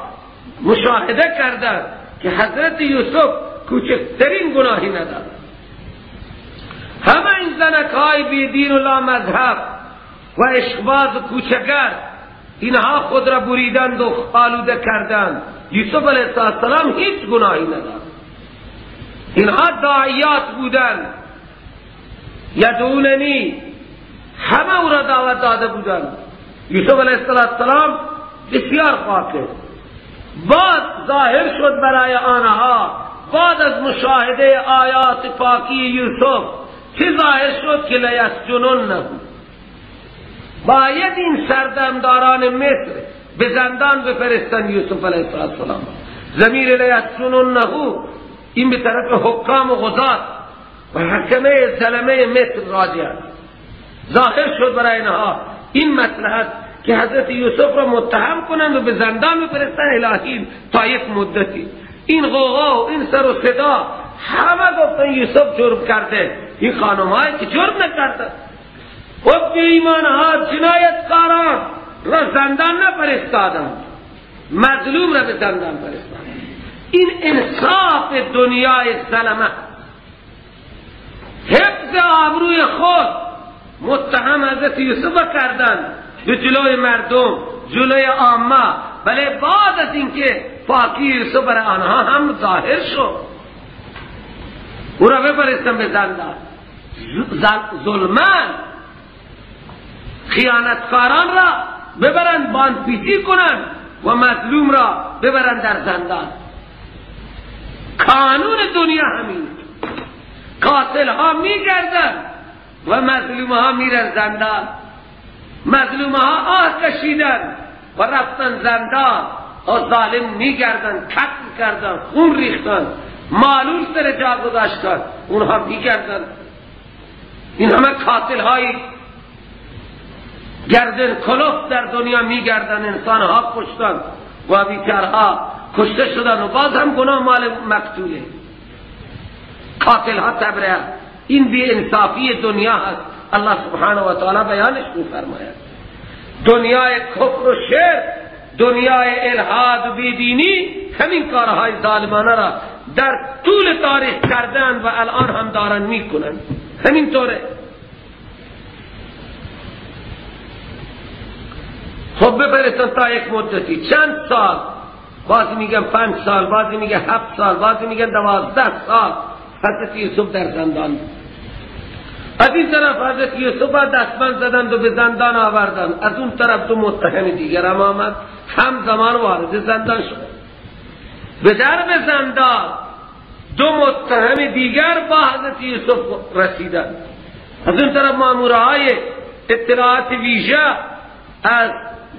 مشاهده کردن که حضرت یوسف کوچکترین گناهی ندارد. همه این زنک های بی دین و لا مذهب و عشقباز و کوچگر، اینها خود را بریدند و آلوده کردند. یوسف علیه السلام هیچ گناهی ندارد. اینها داعیات بودند، یدعوننی، همه او را دعوت داده بودند. یوسف علیه السلام بسیار پاکه. بعد ظاهر شد برای آنها، بعد از مشاهده آیات پاکی یوسف چه ظاهر شد که لیسجننه، باید این سردمداران مصر به زندان بفرستن یوسف علیه السلام. ضمیر لیسجننه این به طرف حکام و قضات و حکمه ظلمه مصر راجع است. ظاهر شد برای اینها این مصلحت که حضرت یوسف را متهم کنند و به زندان بفرستن الهی تا یک مدتی. این غوغا و این سر و صدا، همه گفتن یوسف جرم کرده، این خانم‌هایی که جرم نکرده، و بی ایمانها جنایتکاران را زندان نفرستادند، مظلوم را به زندان فرستادند. این انصاف دنیای ظلمه، حفظ آبروی خود متهم حضرت یوسف کردند به جلوی مردم، جلوی عامه. بله بعد از اینکه پاکی یوسف برای آنها هم ظاهر شد، او را بفرستن به زندان. ظلمان خیانتکاران را ببرند باند پیچی کنند و مظلوم را ببرند در زندان. قانون دنیا همین، قاتل ها میگردند و مظلوم ها میرن زندان. مظلوم ها آه کشیدن و رفتن زندان و ظالم میگردن، قتل کردن، خون ریختن، معلول سر جا گذاشتن، اونها میگردن. این همه قاتل های گردن کلفت در دنیا میگردن، انسان ها کشتن و بیچارها کشته شدن و باز هم گناه مال مقتوله، قاتل ها تبرئه. این بی انصافی دنیا هست. الله سبحانه و تعالی بیانش می‌فرماید. دنیای کفر و شرک، دنیای الحاد و بیدینی، همین کارهای ظالمانه را در طول تاریخ کردن و الان هم دارن میکنن. همین طوره. خب بفرستن تا یک مدتی، چند سال، بعضی میگن 5 سال، بعضی میگن 7 سال، بعضی میگن 12 سال حضرت یوسف در زندان. از این طرف حضرت یوسف دستبند زدند و به زندان آوردند، از اون طرف دو متهم دیگر هم آمد، هم زمان وارد زندان شد. به درب زندان دو متهم دیگر با حضرت یوسف رسیدند. از اون طرف مامورهای اطلاعات ویژه از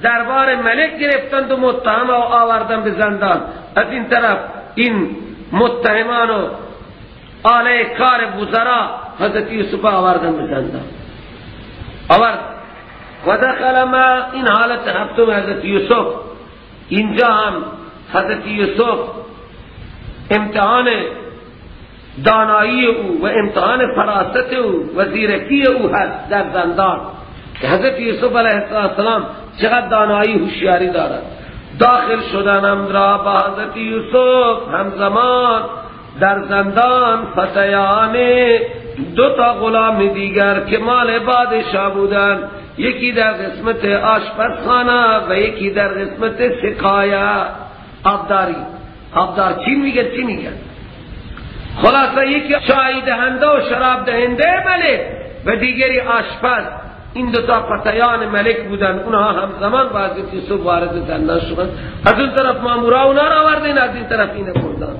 دربار ملک گرفتند و متهم و آوردن به زندان. از این طرف این متهمان و آله کار وزرا حضرت یوسف آوردن به زندان آورد. و دخل ما، این حالت هفتم حضرت یوسف. اینجا هم حضرت یوسف امتحان دانایی او و امتحان فراست او و زیرکی او هست در زندان. حضرت یوسف علیه السلام چقدر دانایی هوشیاری دارد. داخل شدنم را با حضرت یوسف همزمان در زندان فتیان دو تا غلام دیگر که مال بادشاه بودند، یکی در قسمت آشپزخانه و یکی در قسمت سقایه، آبداری. آبدار چی میگه؟ چی میگه؟ خلاصه یکی چای دهنده و شراب دهنده ملک و دیگری آشپز. این دو تا فتیان ملک بودن. اونها همزمان با حضرت یوسف وارد زندان شدند. از اون طرف مامورا اونا را آوردن، از این طرف اینه بردن.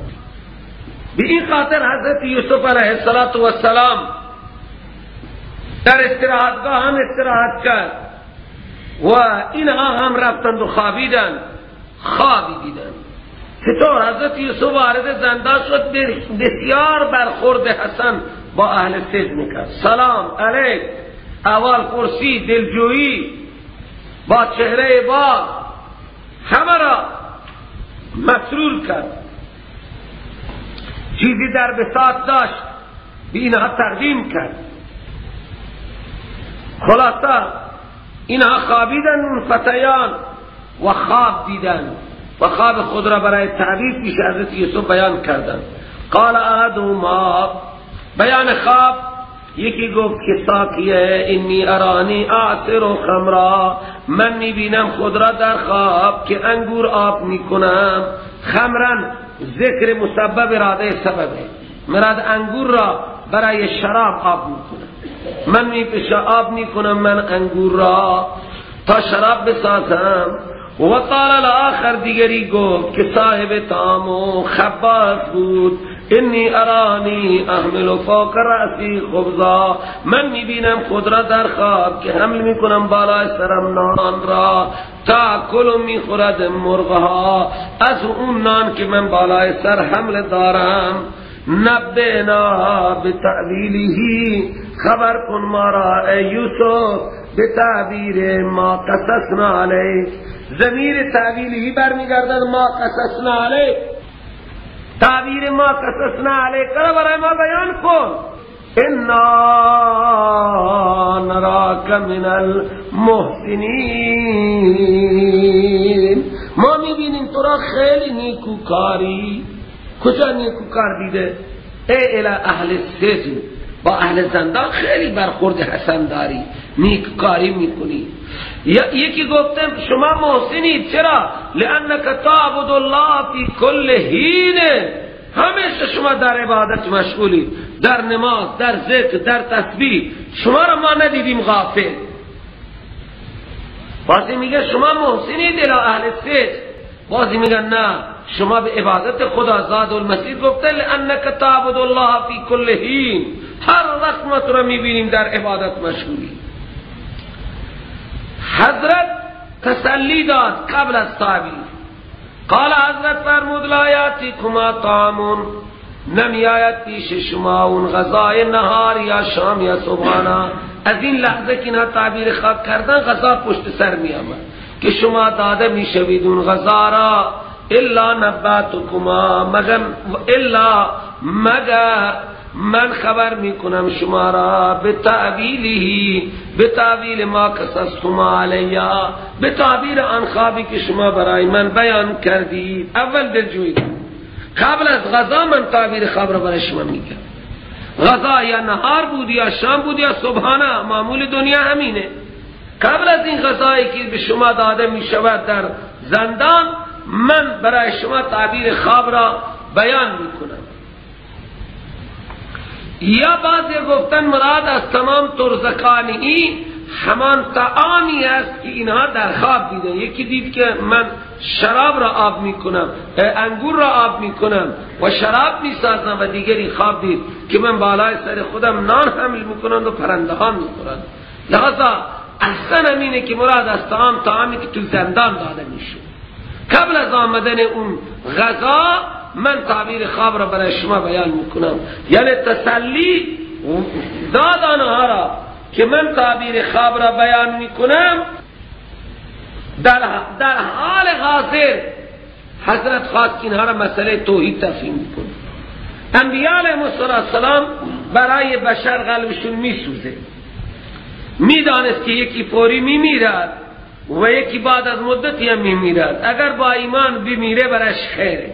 به این خاطر حضرت یوسف علیه السلام در استراحتگاه هم استراحت کرد و اینها هم رفتند و خوابیدند. خوابی دیدند. چطور حضرت یوسف وارد زندان شد، بسیار برخورد حسن با اهل سجن کرد. سلام علیک، احوال پرسی، دلجویی، با چهره باز همه را مسرور کرد. چیزی در بساط داشت به اینها تقدیم کرد. خلاصه اینها خوابیدن اون فتیان و خواب دیدن و خواب خود را برای تعبیر پیش حضرت یوسف بیان کردند. قال احدهما، بیان خواب، یکی گفت که ساقیه انی ارانی اعصر خمرا، من میبینم خود را در خواب که انگور آب میکنم. خمرن ذکر مسبب اراده سببه، مراد انگور را برای شراب آب میکنم، من میپشه آب میکنم من انگور را تا شراب بسازم. و قال الاخر، دیگری گفت که صاحب طعام و خباز بود، انی ارانی احمل فوق رأسی خبزا، من میبینم خود را در خواب که حمل میکنم بالای سرم نان را، تاکل میخورد مرغها از اون نان که من بالای سر حمل دارم. نبئنا بتأویله، خبر کن ما را ای یوسف به تعبیر ما قصصنا علیک. ضمیر تأویلهی برمیگردد ما قصصنا علیک، تعبیر ما قصصنا علیک را برای ما بیان کن. انا نراک من المحسنین، ما میبینیم تو را خیلی نیکوکاری. کجا نیکوکار دیده؟ ای الی اهل السجن، با اهل زندان خیلی برخورد حسن داری، نیکوکاری میکنی. یکی گفتم شما محسنید، چرا؟ لانک تعبد الله فی کل حین، همیشه شما در عبادت مشغولید، در نماز، در ذکر، در تسبیح، شما را ما ندیدیم غافل. بازی میگه شما محسنید الی اهل السجن، بازی میگه نه شما به عبادت خدا زاد المسیر گفته لانک تعبد الله فی کل حین، هر وقت ما تو را میبینیم در عبادت مشغولی. حضرت تسلی داد قبل از تعبیر. قال، حضرت فرمود لا یاتیکما طعام، نمی آید پیش شما اون غذای نهار یا شام یا صبحانه. از این لحظه که اینها تعبیر خواب کردن غذا پشت سر می آمد که شما داده می شوید اون غذا را، الا نباتکما، مگر الا مگر من خبر میکنم شما را به تعبیله، به تعبیل ما قصصتما علی، به تعبیر آن خوابی که شما برای من بیان کردید. اول دلجویی قبل از غذا من تعبیر خواب را برای شما میگم. غذا یا نهار بود یا شام بود یا صبحانه، معمول دنیا همینه. قبل از این غذایی که به شما داده میشود در زندان، من برای شما تعبیر خواب را بیان میکنم. یا بعضی گفتن مراد از تمام ترزقانی همان طعامی است که اینها در خواب دیدن. یکی دید که من شراب را آب میکنم، انگور را آب میکنم و شراب میسازم، و دیگری خواب دید که من بالای سر خودم نان حمل میکنم و پرنده ها میخورند. لذا احسن اینه که مراد از طعام طعامی که تو زندان داده میشد. قبل از آمدن اون غذا من تعبیر خواب را برای شما بیان میکنم. یعنی تسلی داد آنها را که من تعبیر خواب را بیان میکنم. در حال حاضر حضرت خواست که اینها را مسئله توحید تفهیم میکنه. انبیاء علیهم السلام برای بشر قلبشون میسوزه، میدانست که یکی فوری میمیرد و یکی بعد از مدتی هم میمیرد. اگر با ایمان بمیره برایش خیره.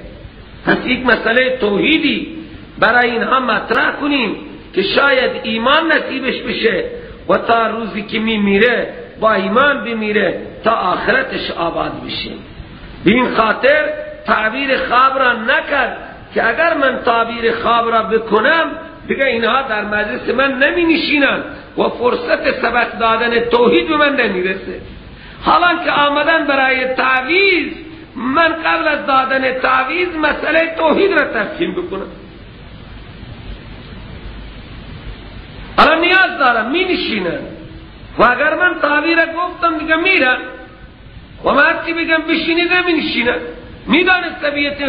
پس یک مسئله توحیدی برای اینها مطرح کنیم که شاید ایمان نصیبش بشه و تا روزی که میمیره با ایمان بمیره تا آخرتش آباد بشه. به این خاطر تعبیر خواب را نکرد که اگر من تعبیر خواب را بکنم دیگه اینها در مجلس من نمی نشینن و فرصت سبق دادن توحید به من نمیرسه. حالا که آمدن برای تعویض، من قبل از دادن تعویض مسئله توحید را تفهیم بکنم. الان نیاز دارم، می نشینن و اگر من تعبیر گفتم دیگه میرن و من هرچی بگم بشینید می نشینن. میدانست طبیعت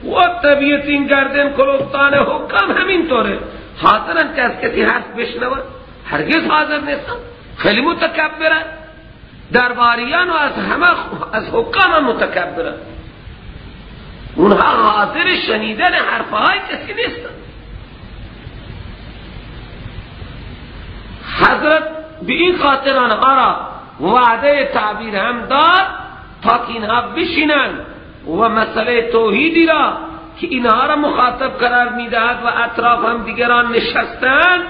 و طبیعت این گردن کلوفتان حکام همینطوره، حاضرن که از کسی حرف بشنون؟ هرگز حاضر نیستن، خیلی متکبرن. درباریان و از همه از حکام هم متکبرن، اونها حاضر شنیدن حرفهای کسی نیستن. حضرت به این خاطر آنها را وعده تعبیر هم داد تا که اینها بشینن و مسئله توحیدی را که اینها را مخاطب قرار میدهد و اطراف هم دیگران نشستن،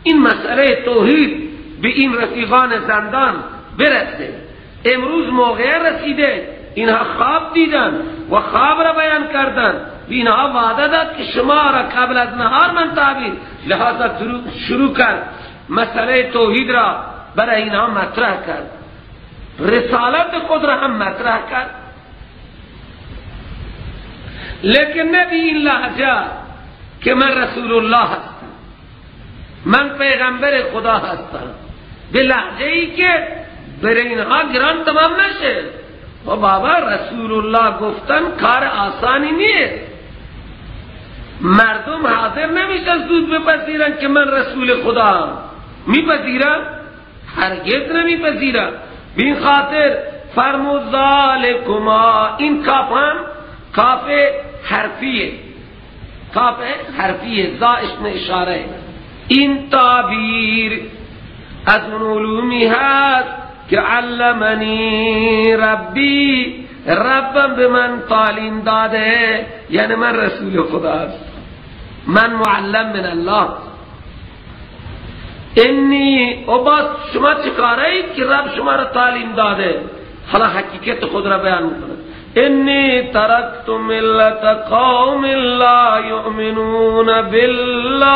این مسئله توحید به این رفیقان زندان برسه. امروز موقع رسیده، اینها خواب دیدن و خواب را بیان کردن، به اینها وعده داد که شما را قبل از نهار من تعبیر، لحاظا شروع کرد مسئله توحید را برای اینها مطرح کرد، رسالت خود را هم مطرح کرد. لیکن نه به این لحظه که من رسول الله هستم، من پیغمبر خدا هستم، به لحظه ای که برای اینها گران تمام نشه. و بابا رسول الله گفتن کار آسانی نیست، مردم حاضر نمیشن زود بپذیرن که من رسول خدا هم. میپذیرن؟ هرگز نمیپذیرن. به این خاطر فرمود ذالکما، این کاف هم کاف حرفیه، کاف حرفیه، ذا اسم اشاره. این تعبیر از اون علومی هست که علمنی ربی، ربم به من تعلیم داده، یعنی من رسول خدا هستم، من معلم من الله. انی، و باز شما چکاره اید که رب شما را تعلیم داده؟ حالا حقیقت خود را بیان میکنه. انی ترکت ملت قوم لا یؤمنون بالله.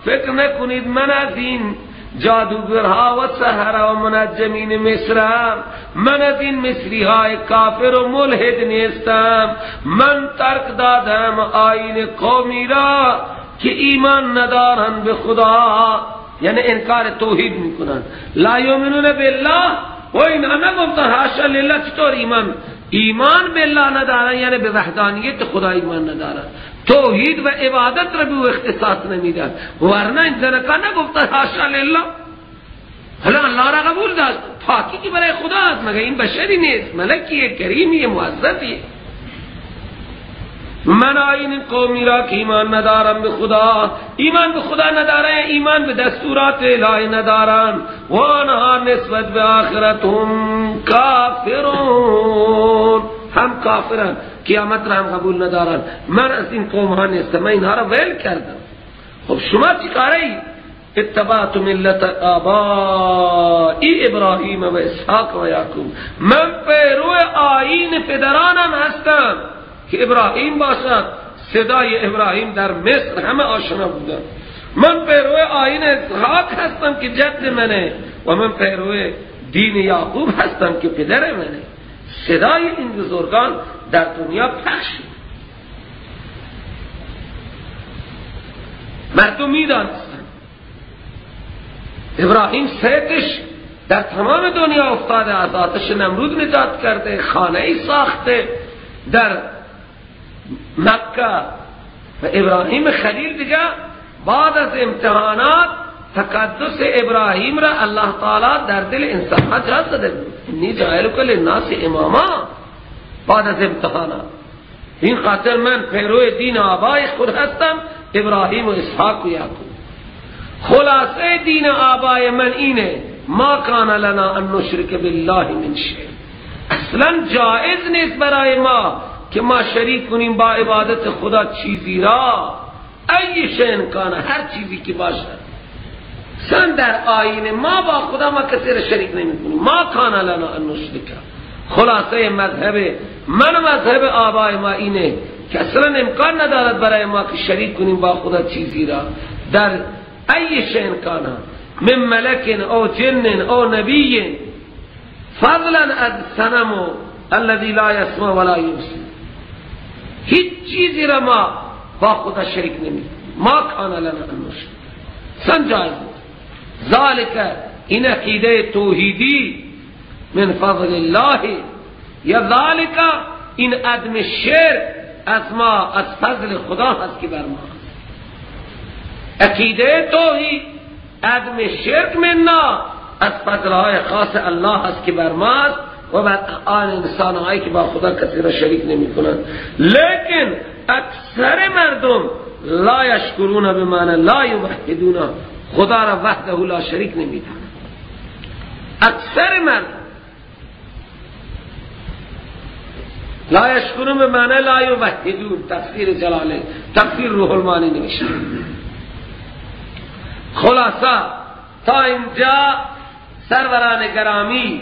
فکر نکنید من از این جادوگرها و سحره و منجمین مصرم، من از این مصری های کافر و ملحد نیستم، من ترک دادم آیین قومی را که ایمان ندارن به خدا، یعنی انکار توحید میکنن. لا یؤمنون بالله، و اینا نگفتن حاشا لله، چطور ایمان بالله ندارن، یعنی به وحدانیت خدا ایمان ندارن، توحید و عبادت را به او اختصاص نمیدن. ورنه این زنکا نگفتن حاشا لله، حالا الله را قبول داشت، پاکی که برای خدا است، مگر این بشری نیست، ملکیه، کریمیه، معززیه. من آیین قومی را که ایمان ندارم به خدا، ایمان به خدا ندارن، ایمان به دستورات الهی ندارن، و آنها نسبت به آخرت هم کافرون، هم کافرن، قیامت را هم قبول ندارن. من از این قوم ها نیستم، من اینها را ول کردم. خب شما چی کاره ای؟ اتبعت ملت آبائی ابراهیم و اسحاق و یعقوب، من پیرو آیین پدرانم هستم که ابراهیم باشد، صدای ابراهیم در مصر همه آشنا بودن. من پیرو آیین اسحاق هستم که جد منه، و من پیرو دین یعقوب هستم که پدر منه. صدای این بزرگان در دنیا پخش شد، مردم میدانستن ابراهیم سیتش در تمام دنیا افتاده، از آتش نمرود نجات کرده، خانه ای ساخته در مکه. و ابراهیم خلیل دیگه بعد از امتحانات تقدس ابراهیم را الله تعالی در دل انسان ها جا زده بود، انی جاعلک للناس اماما. بعد از امتحانات این خاطر من پیرو دین آبای خود هستم، ابراهیم و اسحاق و یعقوب. خلاصه دین آبای من اینه، ما کان لنا ان نشرک بالله من شیء. اصلا جائز نیست برای ما که ما شریک کنیم با عبادت خدا چیزی را، ای شیء کان، هر چیزی که باشد. اصلا در آیین ما با خدا ما کسی را شریک نمی کنیم. ما کان لنا ان نشرک. خلاصه مذهب من و مذهب آبای ما اینه که اصلا امکان ندارد برای ما که شریک کنیم با خدا چیزی را در ای شیء کان، من ملک او جن او نبی، فضلا از صنم الذي لا يسمع ولا يبصر. هیچ چیزی را ما با خدا شریک نمی. ما کان لنا ان نشرک. اصلا جایز نیست. ذالک این عقیده توحیدی من فضل الله، یا ذالک این عدم شرک از ما، از فضل خدا هست که بر ما هست. عقیده توحید عدم شرک منا از فضلهای خاص الله هست که بر ما است و بر آن انسانهایی که با خدا کسی را شریک نمی کنند. لیکن اکثر مردم لا یشکرون به معنی لا یوحدون، خدا را وحده لا شریک نمی دانند. اکثر مردم لا یشکرون به معنی لا یوحدون، تفسیر جلاله، تفسیر روح المانی نوشته. خلاصه تا اینجا سروران گرامی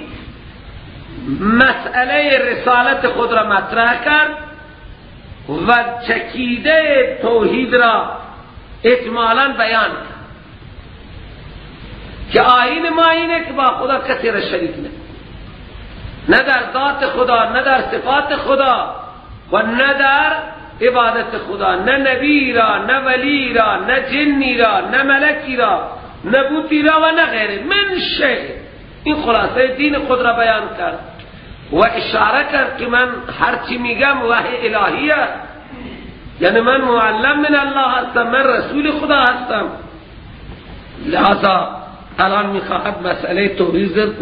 مسئله رسالت خود را مطرح کرد و چکیده توحید را اجمالاً بیان کرد که آیین ما اینه که با خدا کسی را شریک نه، نه در ذات خدا، نه در صفات خدا و نه در عبادت خدا، نه نبی را، نه ولی را، نه جنی را، نه ملکی را، نه بوتی را و نه غیره من شیء. این خلاصه دین خود را بیان کرد و اشاره کرد که من هرچی میگم وحی الهیه، یعنی من معلم من الله هستم، من رسول خدا هستم. لہذا الان میخواهد مسئله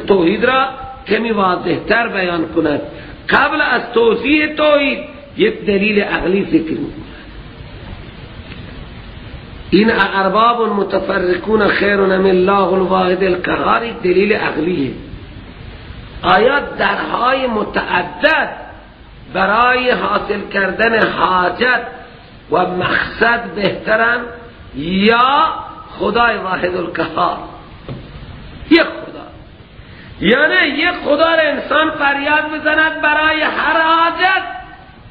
توحید را کمی واضح تر بیان کند. قبل از توضیح توحید یک دلیل عقلی ذکر میکند. این ارباب متفرقون خیر ام الله الواحد القهار دلیل عقلیه. آیا درهای متعدد برای حاصل کردن حاجت و مقصد بهترن یا خدای واحد القهار؟ یک خدا، یعنی یک خدا را انسان فریاد بزند برای هر حاجت،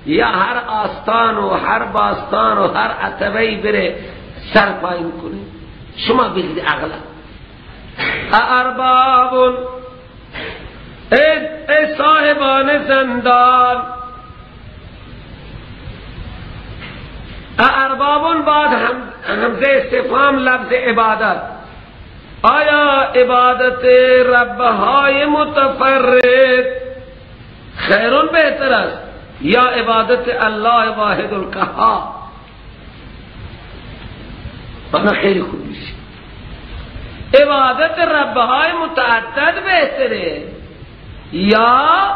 یا هر آستان و هر باستان و هر عتبه‌ای بره سر پایین کنه؟ شما بگید عقلا. ارباب، ای صاحبان زندان، اربابون بعد همزه استفهام لفظ عبادت، آیا عبادت ربهای متفرد خیرون بهتر است یا عبادت الله واحد القهار؟ معنی خیلی خوب میشه. عبادت ربهای متعدد بهتره یا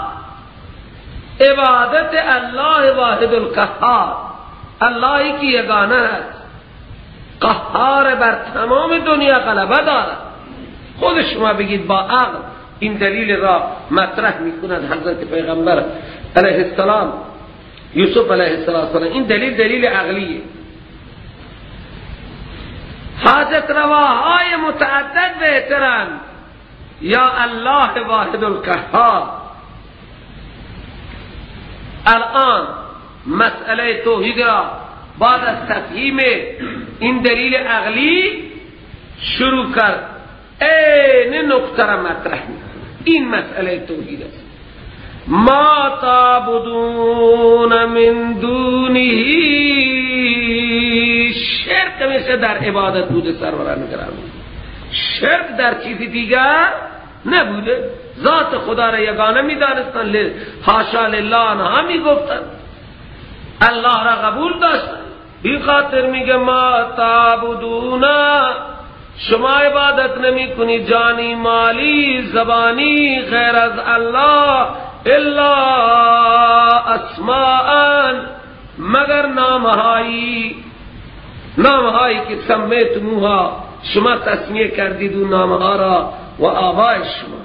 عبادت الله واحد القهار، اللهی که یگانه است، قهار بر تمام دنیا غلبه دارد. خود شما بگید با عقل این دلیل را مطرح میکند حضرت پیغمبر علیه السلام، یوسف علیه السلام. این دلیل دلیل عقلیه. حاجت رواهای متعدد بهترن یا الله واحد القهار؟ الان مسئله توحید را بعد از تفهیم این دلیل عقلی شروع کرد. این نکته را مطرح میکنه. این مسئله توحید است. ما تعبدون من دونه، شرک میشه در عبادت بوده سروران گرامی، شرک در چیزی دیگر نبوده. ذات خدا را یگانه میدانستن، حاشا لله آنها میگفتن، الله را قبول داشتن. بی خاطر میگه ما تعبدون، شما عبادت نمی کنی جانی، مالی، زبانی غیر از الله، الا اسماء، مگر نامهایی، نامهایی که سمیتموها، شما تسمیه کردید اون نامها را و آبای شما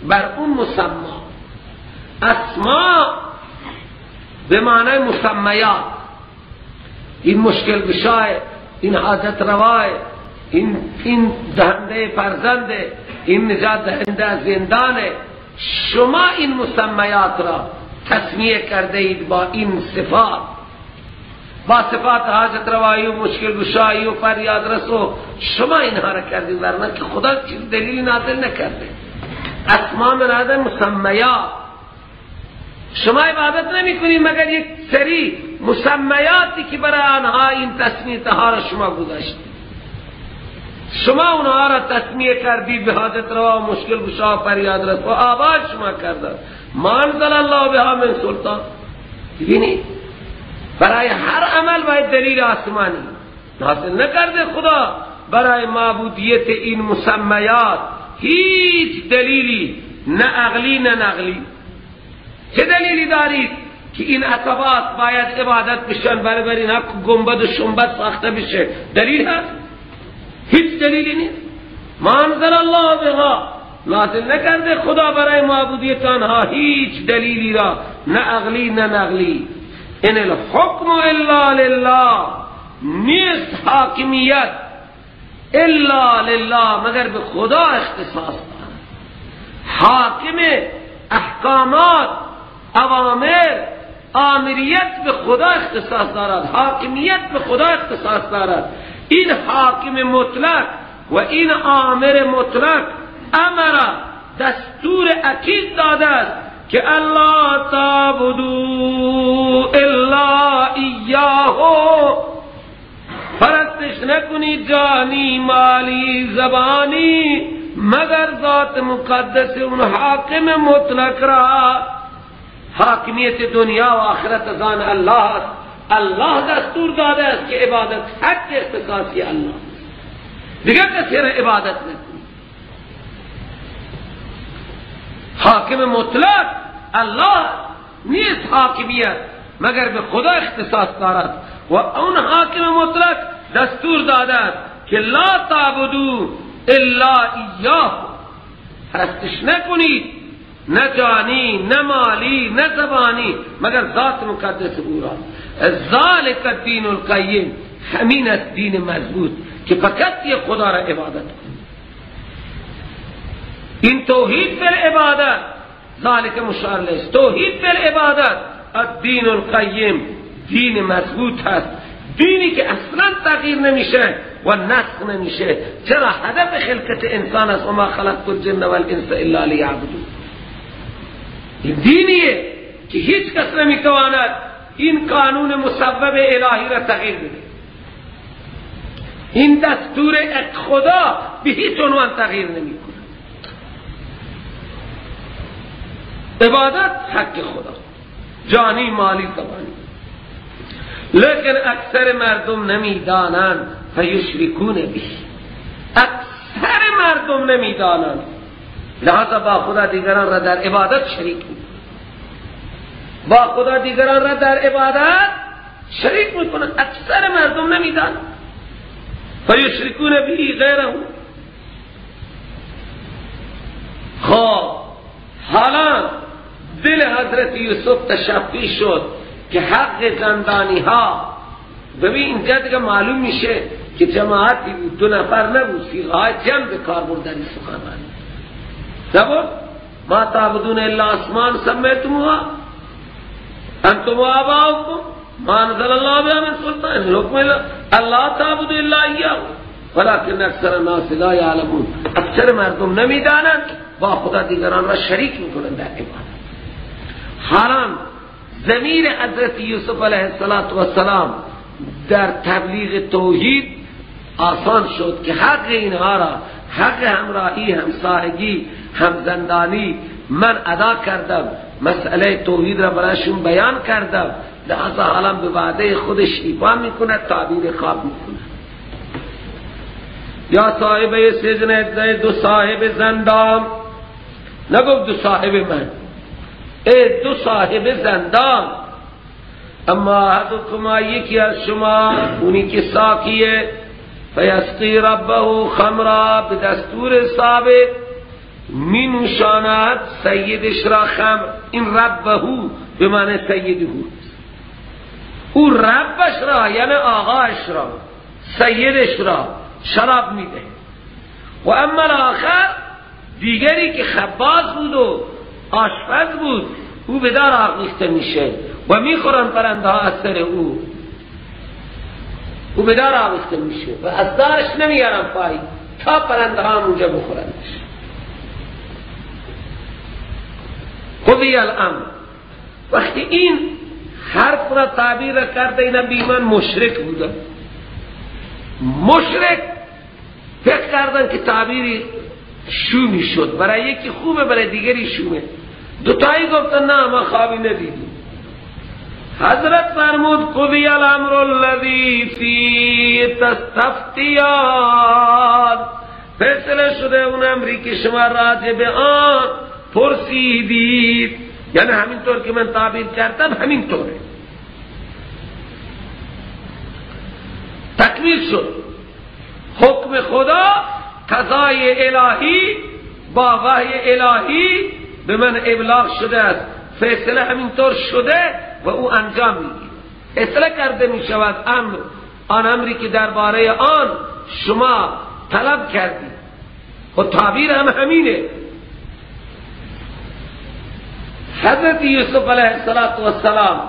بر اون مسما. اسما به معنی مسمیات، این مشکل گشای، این حاجت روای، این دهنده فرزنده، این نجات دهنده زندانه. شما این مسمیات را تسمیه کرده اید با این صفات، با صفات حاجت روایی و مشکل گشایی و فریاد رسو، شما اینها را کردید، ورنه که خدا چیز دلیلی نازل نکرده. اسما من هذا مسمیات، شما عبادت نمی کنید مگر یک سری مسمیاتی که برای آنها این تسمیه ها را شما گذاشتید. شما اونها را تسمیه کردید به حاجت روا و مشکل گشا فریاد رس و آباد شما کرده. ما انزل الله بها من سلطان. ببینید برای هر عمل باید دلیل آسمانی. نازل نکرده خدا برای معبودیت این مسمیات هیچ دلیلی، نه عقلی نه نقلی. چه دلیلی دارید که این عتبات باید عبادت بشن، برای اینها گنبد و شنبد ساخته بشه؟ دلیل هست؟ هیچ دلیلی نیست. ما انزل الله بها، نازل نکرده خدا برای معبودیت آنها هیچ دلیلی را، نه عقلی نه نقلی. ان الحکم الا لله، نیست حاکمیت الا لله مگر به خدا اختصاص دارد. حاکم احکامات، اوامر، آمریت به خدا اختصاص دارد، حاکمیت به خدا اختصاص دارد. این حاکم مطلق و این آمر مطلق امر، دستور اکید داده است که الله تعبدو الا ایاه، پرستش نکنی جانی مالی زبانی مگر ذات مقدس اون حاکم مطلق را. حاکمیت دنیا و آخرت از آن الله است. الله دستور داده است که عبادت حق اختصاصی الله است، دیگر کسی را عبادت نکنی. حاکم مطلق الله نیست حاکمیت مگر به خدا اختصاص دارد و اون حاکم مطلق دستور داده است که لا تعبدو الا ایاه، پرستش نکنید نه جانی نه مالی نه زبانی مگر ذات مقدس او را. ذالک الدین القیم، همین است دین مضبوط که فقط یک خدا را عبادت کنید. این توحید بالعبادت، ذالک مشار لیس، توحید بالعبادت الدین القیم، دین مضبوط هست، دینی که اصلا تغییر نمیشه و نسخ نمیشه. چرا؟ هدف خلقت انسان است، وما خلقت الجن والانس الا لیعبدون. این دینیه که هیچ کس نمیتواند این قانون مصوب الهی را تغییر بده. این دستور خدا به هیچ عنوان تغییر نمیکنه. عبادت حق خدا، جانی مالی زبانی. لیکن اکثر مردم نمیدانند، فیشرکون به، اکثر مردم نمیدانند، لہذا با خدا دیگران را در عبادت شریک میکنند، با خدا دیگران را در عبادت شریک میکنند. اکثر مردم نمیدانند، فیشرکون به غیره. خب حالا دل حضرت یوسف تشفی شد که حق زندانی ها. ببین اینجا دیگه معلوم میشه که جماعتی بود، دو نفر نبود، صیغه های جمع به کار بردن سخنرانی نبود. ما تعبدون الا اسمان سمیتموها انتم و آباؤکم ما انزل الله بها من سلطان الحکم الا تعبدوا الا ایاه ولکن اکثر الناس لا یعلمون. اکثر مردم نمیدانند، با خدا دیگران را شریک میکنند در عبادت. حالا ضمیر حضرت یوسف علیه السلام در تبلیغ توحید آسان شد که حق اینها را، حق همراهی، همسایگی، همزندانی من ادا کردم، مسئله توحید را برایشون بیان کردم، لہذا حالا به وعده خودش ایفا میکنه، تعبیر خواب میکنه. یا صاحب سجن، دو صاحب زندان، نگفت دو صاحب من، ای دو صاحب زندان، اما احدکما، یکی از شما اونی که ساقیه، فیسقی ربه خمرا، به دستور ثابت می نوشاند سیدش را خمر. این ربه به معنی سیده، او ربش را یعنی آقاش را، سیدش را شراب میده. و اما الاخر، دیگری که خباز بود و آشپز بود، او به دار آویخته میشه و میخورن پرنده ها از سر او، او به دار آویخته میشه و از دارش نمیارن پای تا پرنده ها اونجا بخورنش. قضی الامر. وقتی این حرف را تعبیر کرده، اینا بیمان مشرک بوده، مشرک فکر کردن که تعبیری شومی شد، برای یکی خوبه برای دیگری شومه. دوتایی گفتن نه ما خوابی ندیدیم. حضرت فرمود قضی الامر الذی فیه تستفتیان، فیصله شده اون امری که شما راجع به آن پرسیدید. یعنی همینطور که من تعبیر کردم همینطوره، تکمیل شد. حکم خدا، قضای الهی با وحی الهی به من ابلاغ شده است، فیصله همینطور شده و او انجام میگیره. فیصله کرده می شود امر، آن امری که درباره آن شما طلب کردید. و تعبیر هم همینه. حضرت یوسف علیه السلام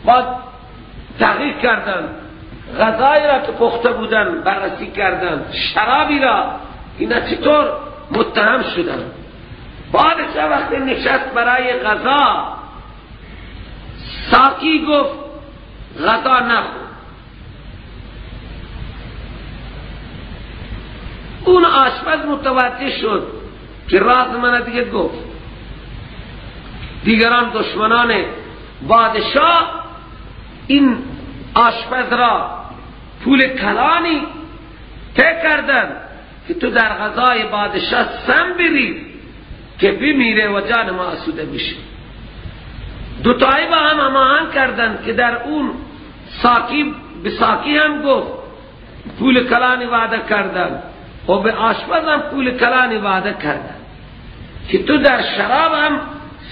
با تحقیق کردن، غذایی را که پخته بودن بررسی کردن، شرابی را، اینا چطور متهم شدن. بادشاه وقتی نشست برای غذا، ساقی گفت غذا نخور. اون آشپز متوجه شد که راز من دیگه گفت. دیگران دشمنان بادشاه این آشپز را پول کلانی ته کردن که تو در غذای بادشاه سم بریز که بمیره و جان ما آسوده بشه. دوتایی با هم هماهنگ کردن که در اون ساقی به ساقی هم گفت پول کلانی وعده کردن و به آشپز هم پول کلانی وعده کردن که تو در شراب هم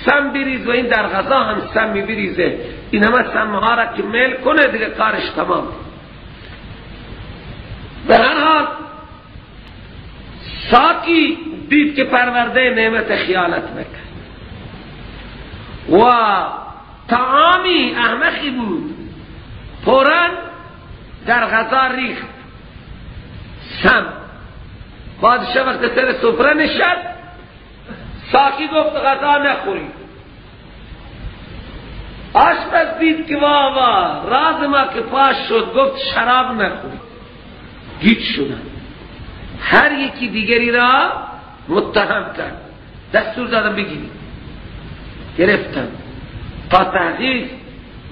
سم بریز و این در غذا هم سم بریزه. این همه سمها را که میل کنه دیگه کارش تمام. به هر حال ساقی دید که پرورده نعمت خیانت میکرد و طعامی احمقی بود، فوراً در غذا ریخت سم. بادشاه وقت سر سفره نشست، ساقی گفت غذا نخوری. آشپز دید که وا وا راز ما که پاش شد، گفت شراب نخوری. گیج شدن، هر یکی دیگری را متهم کرد. دستور دادم بگیرید، گرفتن تا تحقیق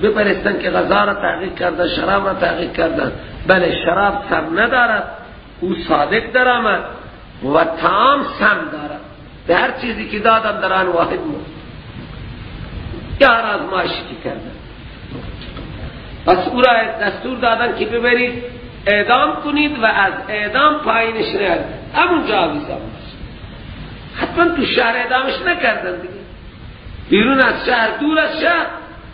بپرستن که غذا را تحقیق کردن، شراب را تحقیق کردن. بله شراب سم ندارد، او صادق در آمد و طعام سم دارد. به هر چیزی که دادم در آن واحد مرد. یا آزمایشی که کردن. پس او را دستور دادن که ببرید اعدام کنید و از اعدام پایینش نیارید، همونجا آویزان باشه. حتما تو شهر اعدامش نکردن دیگه، بیرون از شهر، دور از شهر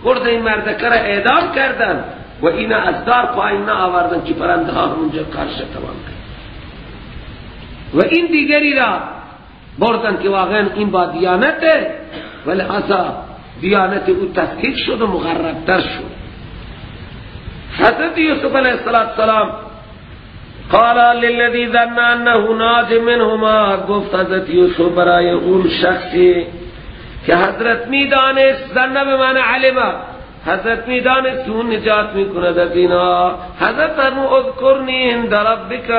برد این مردکه را اعدام کردن و اینا از دار پایین نه آوردن که پرنده ها همونجا کارش تمام کرد. و این دیگری را بردن که واقعا این با دیانته، ولی اصلا دیانت او تصدیق شد و مغربتر شد. حضرت یوسف علیه السلام قال للذی ظن انه ناج منهما، گفت حضرت یوسف برای اون شخصی که حضرت میدانست، ظن به معنی علم، حضرت میدانست اون نجات میکند از اینا. حضرت فرمود اذکرنی عند ربک،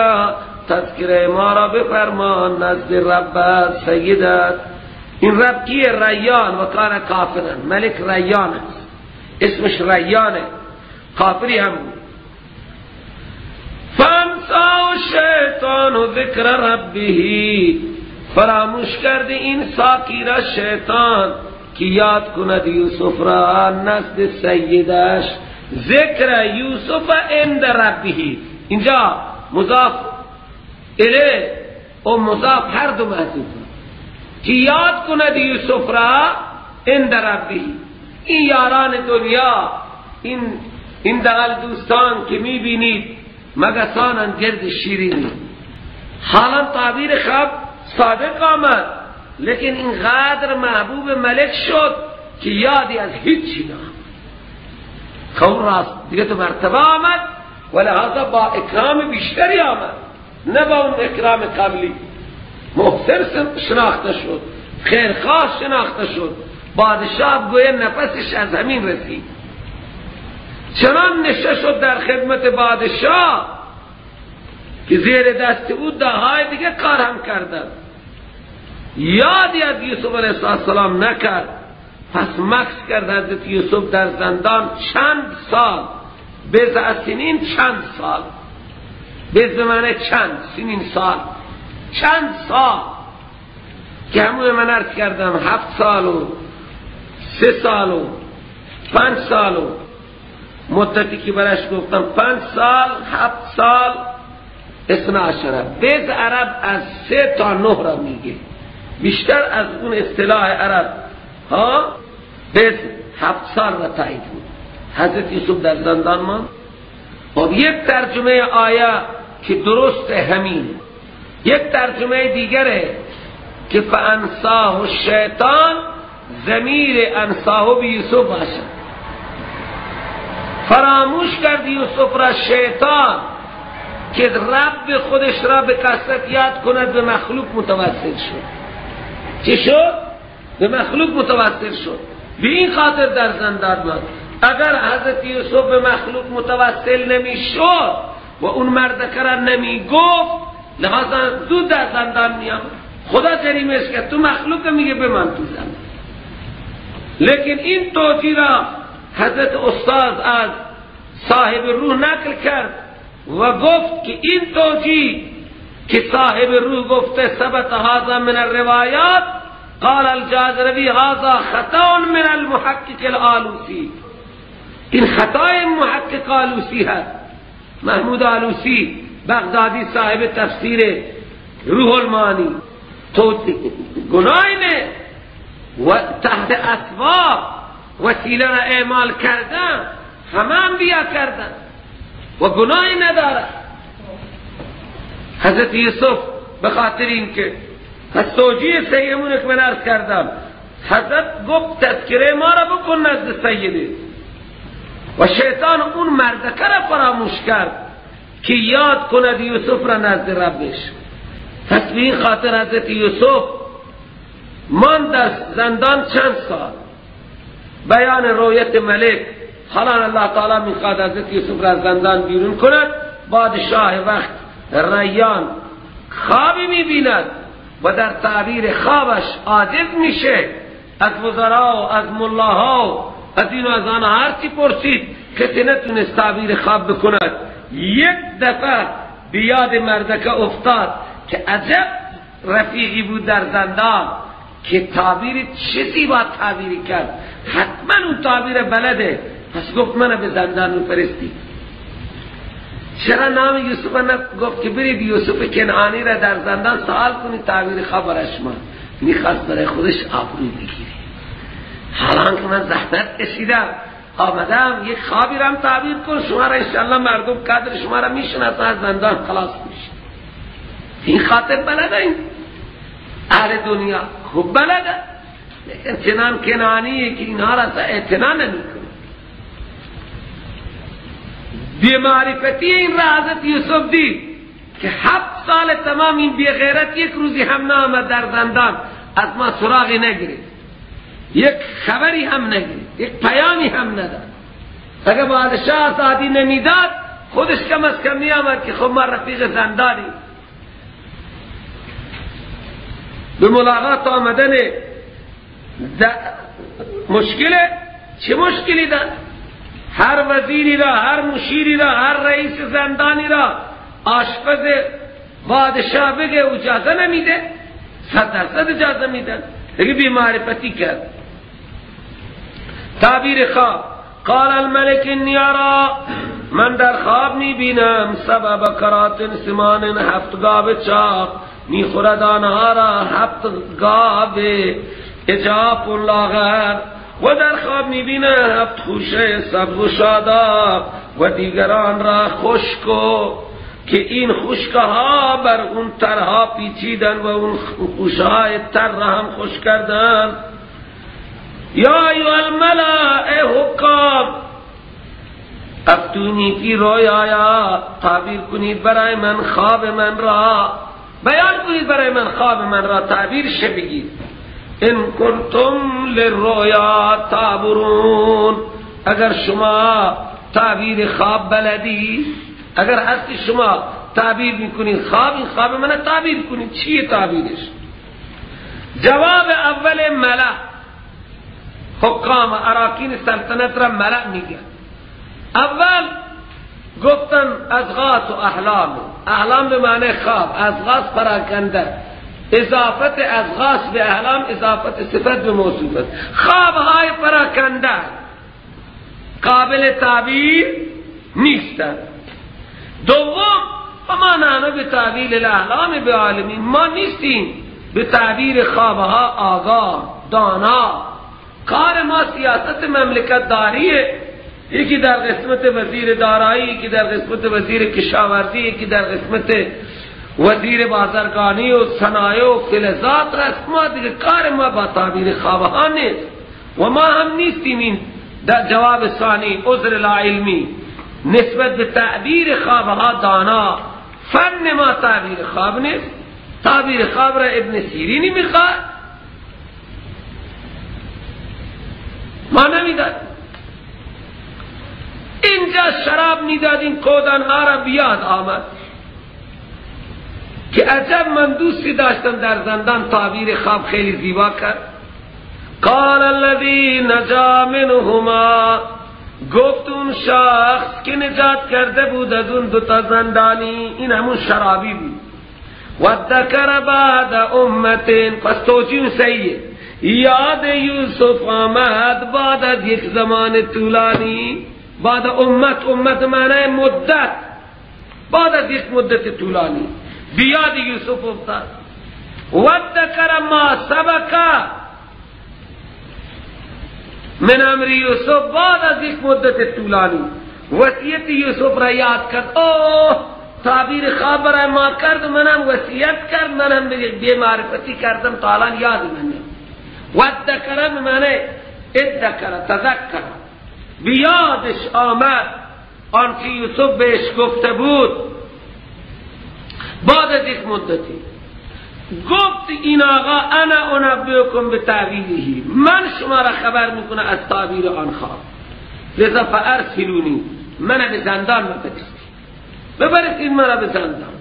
تذکره ما را بفرمان نزد ربت سیدت. این رب کیه؟ ریان و کان کافرا، ملک ریان است، اسمش ریانه، کافری هم بود. فانسا الشیطان ذکر ربه، فراموش کرد این ساقی را شیطان که یاد کند یوسف را نزد سیدش. ذکر یوسف عند ربه، اینجا مضاف الیه و مضاف هر دو محذوف، که یاد کند یوسف را عند ربه. این یاران دنیا، این دغل دوستان که میبینید مگسانن گرد شیرینی. حالا تعبیر خواب صادق آمد، لیکن اینقدر محبوب ملک شد که یادی از هیچی نامد. خب راست دیگه تو مرتبه آمد و لحاظا با اکرام بیشتری آمد، نه با اون اکرام قبلی. محسن شناخته شد، خیرخواه شناخته شد، بادشاه گویا نفسش از همین رسید. چنان نشه شد در خدمت بادشاه که زیر دست او دههای دیگه کار هم کردن، یادی از یوسف علیه السلام نکرد. پس مکث کرد حضرت یوسف در زندان چند سال، بضع سنین، چند سال، بضع معنی چند، سنین سال، چند سال که همون من عرض کردم 7 سال و 3 سال و 5 سال و مدتی که برش گفتم 5 سال 7 سال 12. بضع عرب از 3 تا 9 را میگه، بیشتر از اون اصطلاح عرب ها بضع 7 سال را تایید بود. حضرت یوسف در زندان ماند. خب یک ترجمه آیه که درست همین، یک ترجمه دیگره که فانساه الشیطان، ضمیر انساه به یوسف باشد. فراموش کرد یوسف را شیطان که رب خودش را به کثرت یاد کند، به مخلوق متوسل شد. چه شد؟ به مخلوق متوسل شد. به این خاطر در زندان ماند. اگر حضرت یوسف به مخلوق متوسل نمی شد و اون مردکه را نمی گفت، لحاظا زود در زندان می آمد. خدا جریمش کرد، تو مخلوق میگه به من تو زندان. لیکن این توجیه را حضرت استاد از صاحب روح نقل کرد و گفت که این توجیه که صاحب روح گفته ثبت هذا من الروایات، قال الجازروی هذا خطا من المحقق الآلوسی. این خطای محقق آلوسی هست. محمود آلوسی بغدادی صاحب تفسیر روح المعانی، تو گناهی نه و تحت اسباب وسیله را اعمال کردن، همه بیا کردن و گناهی نداره. حضرت یوسف به خاطر این که پس توجیه سیمونه که من عرض کردم، حضرت گفت تذکره ما را بکن نزد سیده، و شیطان اون مردکه را فراموش کرد که یاد کند یوسف را نزد ربش. پس به این خاطر حضرت یوسف ماند در زندان چند سال. بیان رویت ملک، حالا الله تعالی میخواد حضرت یوسف را از زندان بیرون کند. بادشاه وقت ریان خوابی میبیند و در تعبیر خوابش عاجز میشه، از وزرا و از ملاها و از این و از آن هرچی پرسید کسی نتونست تعبیر خواب بکند. یک دفعه بیاد مردکه افتاد که عجب رفیقی بود در زندان که تعبیر چیزی با تعبیری کرد، حتما اون تعبیر بلده. پس گفت منو به زندان میفرستی. چرا نام یوسف گفت که برید یوسف کنعانی را در زندان سوال کنید تعبیر خواب برای شما. میخواست برای خودش آبروی بگیره. حالا که من زحمت کشیدم آمدم یک خوابی را هم تعبیر کن، شما را انشاءالله مردم قدر شما را میشناسن، از زندان خلاص میشه. این خاطر بلده، این اهل دنیا خوب بلده، لیکن چنان کنعانیه که اینها را اعتنا نمیکنه. بی‌معرفتی این را حضرت یوسف دید که 7 سال تمام این بی‌غیرت یک روزی هم نامد در زندان، از ما سراغی نگرفت، یک خبری هم نگرفت، یک پیامی هم نداد. اگر بادشاه آزادی نمیداد خودش کم از کم میآمد که خب ما رفیق زندانی. به ملاقات آمدن مشکله، چه مشکلی داد؟ هر وزیری را، هر مشیری را، هر رئیس زندانی را آشپز بادشاه بگه اجازه نمیده، 100% اجازه میدن. دیگه بی‌معرفتی کرد. تعبیر خواب، قال الملک انی ارا، من در خواب میبینم سبع بقرات سمان، 7 گاو چاق میخورد آنها را، 7 گاو اجاف لاغر، و در خواب میبینم 7 خوشه سبز و شاداب و دیگران را خشک، که این خشکه ها بر اون ترها پیچیدن و اون خوشه های تر را هم خشک کردن. یا ایها الملأ، ای حکام، افتونی فی رویایا، تعبیر کنید برای من خواب من را، بیان کنید برای من خواب من را، تعبیر شه بگید. ان کنتم للرؤیا تعبرون، اگر شما تعبیر خواب بلدی، اگر هستی شما تعبیر میکنید خواب، این خواب من تعبیر کنید، چیه تعبیرش؟ جواب اول ملأ، حکام اراکین سلطنت را ملأ میگن. اول گفتن اضغاث و احلام، احلام به معنی خواب، اضغاث پراکنده، اضافت اضغاث به احلام اضافت صفت به موصوف است. خوابهای پراکنده قابل تعبیر نیستند. دوم ما نحن به تعبیر الاحلام بعالمین، ما نیستیم به تعبیر خوابها آگاه دانا. کار ما سیاست مملکت داریه، یکی در قسمت وزیر دارایی، یکی در قسمت وزیر کشاورزی، یکی در قسمت وزیر بازرگانی و صنایع و فلزات رست. ما دیگه کار ما با تعبیر خوابها نیست و ما هم نیستیم. این در جواب ثانی عذر لا علمی نسبت به تعبیر خوابها دانا، فن ما تعبیر خواب نیست. تعبیر خواب را ابن سیرینی میخواد، ما نمیداد. اینجا شراب میدادیم، کودنها را بیاد آمد که عجب من دوستی داشتم در زندان، تعبیر خواب خیلی زیبا کرد. قال الذی نجا منهما، گفت اون شخص که نجات کرده بود از اون دوتا زندانی، این همون شرابی بود. و ذکر بعد امت، پس توجیه صحیحه، یاد یوسف آمد بعد از یک زمان طولانی، بعد امت، امت معنی مدت، بعد از یک مدت طولانی بیاد یوسف افتاد. و ذکر ما سبق من امر یوسف، بعد از یک مدت طولانی وصیت یوسف را یاد کرد. اوه تعبیر خواب برای ما کرد، منم وصیت کرد، منم بی معرفتی کردم تا الان یاد منه. و ذکر معنی ادکر تذکر، بیادش آمد آنچه یوسف بهش گفته بود بعد از یک مدتی. گفت این آقا انا انبئکم بتأویله، من شما را خبر میکنم از تعبیر آن خواب، لذا فارسلونی، من به زندان بفرستید، ببرید مرا به زندان.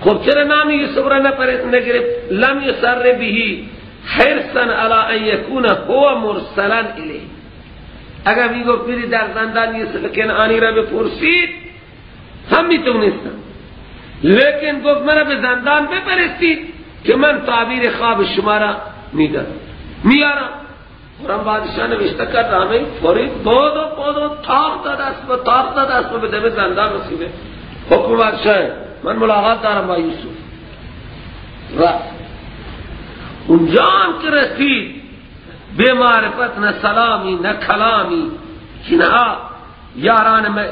خب چرا نام یوسف را نگرفت؟ لم یسر به حرصا علی ان یکون هو مرسلا الیه. اگر میگفت میری در زندان یوسف کنعانی را بپرسید هم میتونستم، لیکن گفت مرا به زندان بفرستید که من تعبیر خواب شما را میدم میارم. قرآن بادشاہ نوشته کرد همه فوری بودو بودو تاق داد اسب، تاق داد اسب به دم زندان رسیده. حکم بادشاہ من ملاقات دارم با یوسف. رفت اونجا هم که رسید بے معرفت، نه سلامی نه کلامی، اینها یاران میں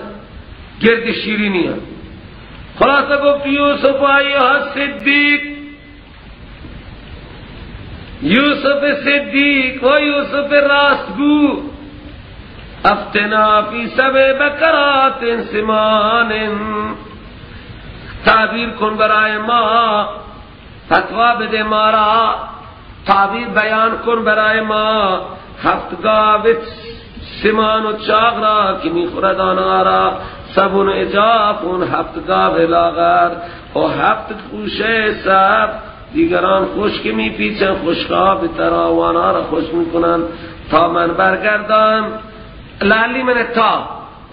گرد شیرینی ہیں. خلاصہ گفت یوسف ایھا صدیق، یوسف صدیق و یوسف راستگو، افتنا فی سبع بقرات سمان، تعبیر کن برای ما، فتوا بده ما را، تعبیر بیان کن برای ما هفت گاو سمان و چاق را که میخورد آنها را، سبون اجاف، اون هفت گاو لاغر و هفت خوشه سب، دیگران خشک میپیچن، خشکا به تراوانا را خوش میکنن تا من برگردم، لعلی من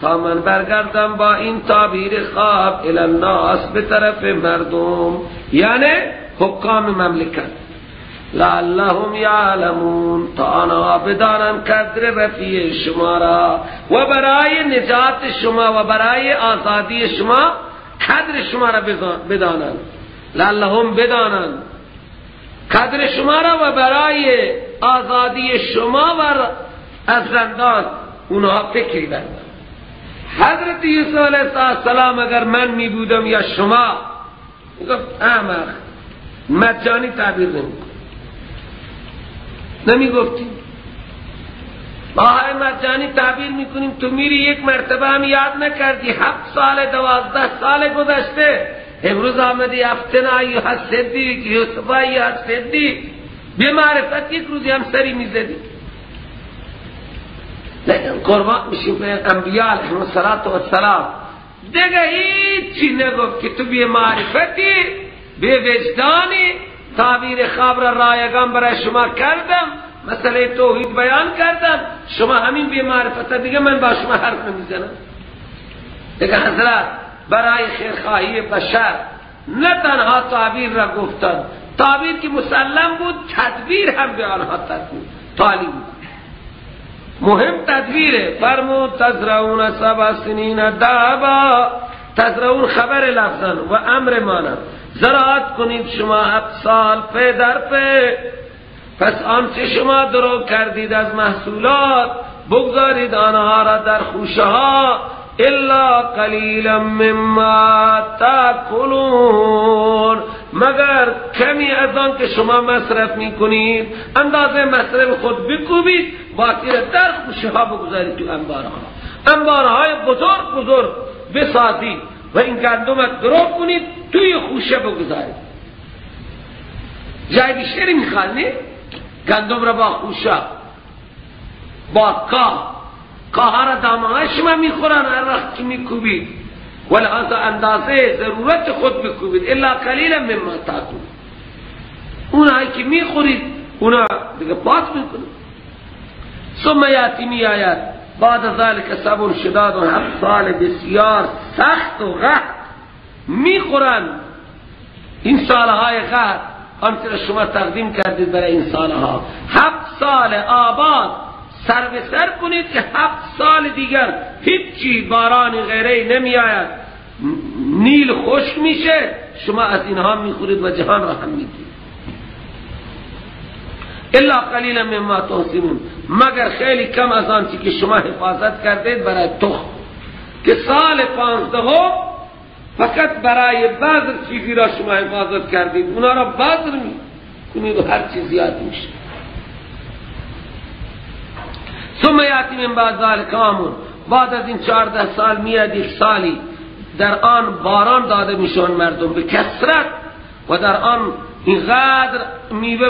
تا من برگردم با این تعبیر خواب الی الناس، به طرف مردم، یعنی حکام مملکت، لعلهم یعلمون، تا آنها بدانند قدر رفیع شما را و برای نجات شما و برای آزادی شما قدر شما را بدانند. لعلهم بدانند قدر شما را و برای آزادی شما و از زندان اونها فکری بردن. حضرت یوسف علیه السلام اگر من می بودم یا شما، میگفت احمق مجانی تعبیر نمی نمیگفتیم، ما های مجانی تعبیر میکنیم، تو میری یک مرتبه هم یاد نکردی، 7 سال 12 سال گذشته، امروز آمدی افتنا ایها صدیق، یوسف ایها صدیق، به معرفت یک روزی هم سری میزدی. لیکن قربان میشیم به انبیاء علیهم الصلاة والسلام، دیگه هیچی نگفت که تو بی معرفتی، بی وجدانی، تعبیر خواب را رایگان برای شما کردم، مسئله توحید بیان کردم، شما همین بی معرفت، دیگه من با شما حرف نمیزنم. دیگه حضرت برای خیرخواهی بشر نه تنها تعبیر را گفتند، تعبیر که مسلم بود، تدبیر هم به آنها تعلیم بود. مهم تدبیره. فرمود تزرعون سبع سنین دابا، تزرعون خبر لفظن و امر مانا، زراعت کنید شما 7 سال پی در پی، پس آنچه شما درو کردید از محصولات بگذارید آنها را در خوشه ها، الا قلیلا مما تاکلون، مگر کمی از آن که شما مصرف میکنید، اندازه مصرف خود بکوبید، باقی را در خوشه ها بگذارید تو انبارها، انبارهای بزرگ بزرگ بسازید و این گندمت درو کنید توی خوشه بگذارید. جای بیشتری میخواد نه؟ گندم را با خوشه، با کاه، کاه را دامنه شما میخورن هر وقت که میکوبید، ولهذا اندازه ضرورت خود بکوبید، الا قلیلا مما تاکلون. اونایی که میخورید اونا دیگه پاک میکنید. ثم یاتی میآید بعد ذلك سبع شداد، 7 سال بسیار سخت و قحط میخورن. این سالهای قحط آنچه را شما تقدیم کردید برای این سالها، 7 سال آباد سر به سر کنید که 7 سال دیگر هیچی باران غیره نمی آید، نیل خشک میشه، شما از اینها میخورید و جهان را هم میگیرید. الا قلیلا مما تحسنون، مگر خیلی کم از آنچه که شما حفاظت کردید برای تخم، که سال 15 فقط برای بذر چیزی را شما حفاظت کردید، اونا را بذر میکنید و هر چیز زیاد میشه. ثم یاتی من بعد ذلك عام، بعد از این 14 سال میاد یک سالی در آن باران داده میشون مردم به کثرت و در آن اینقدر میوه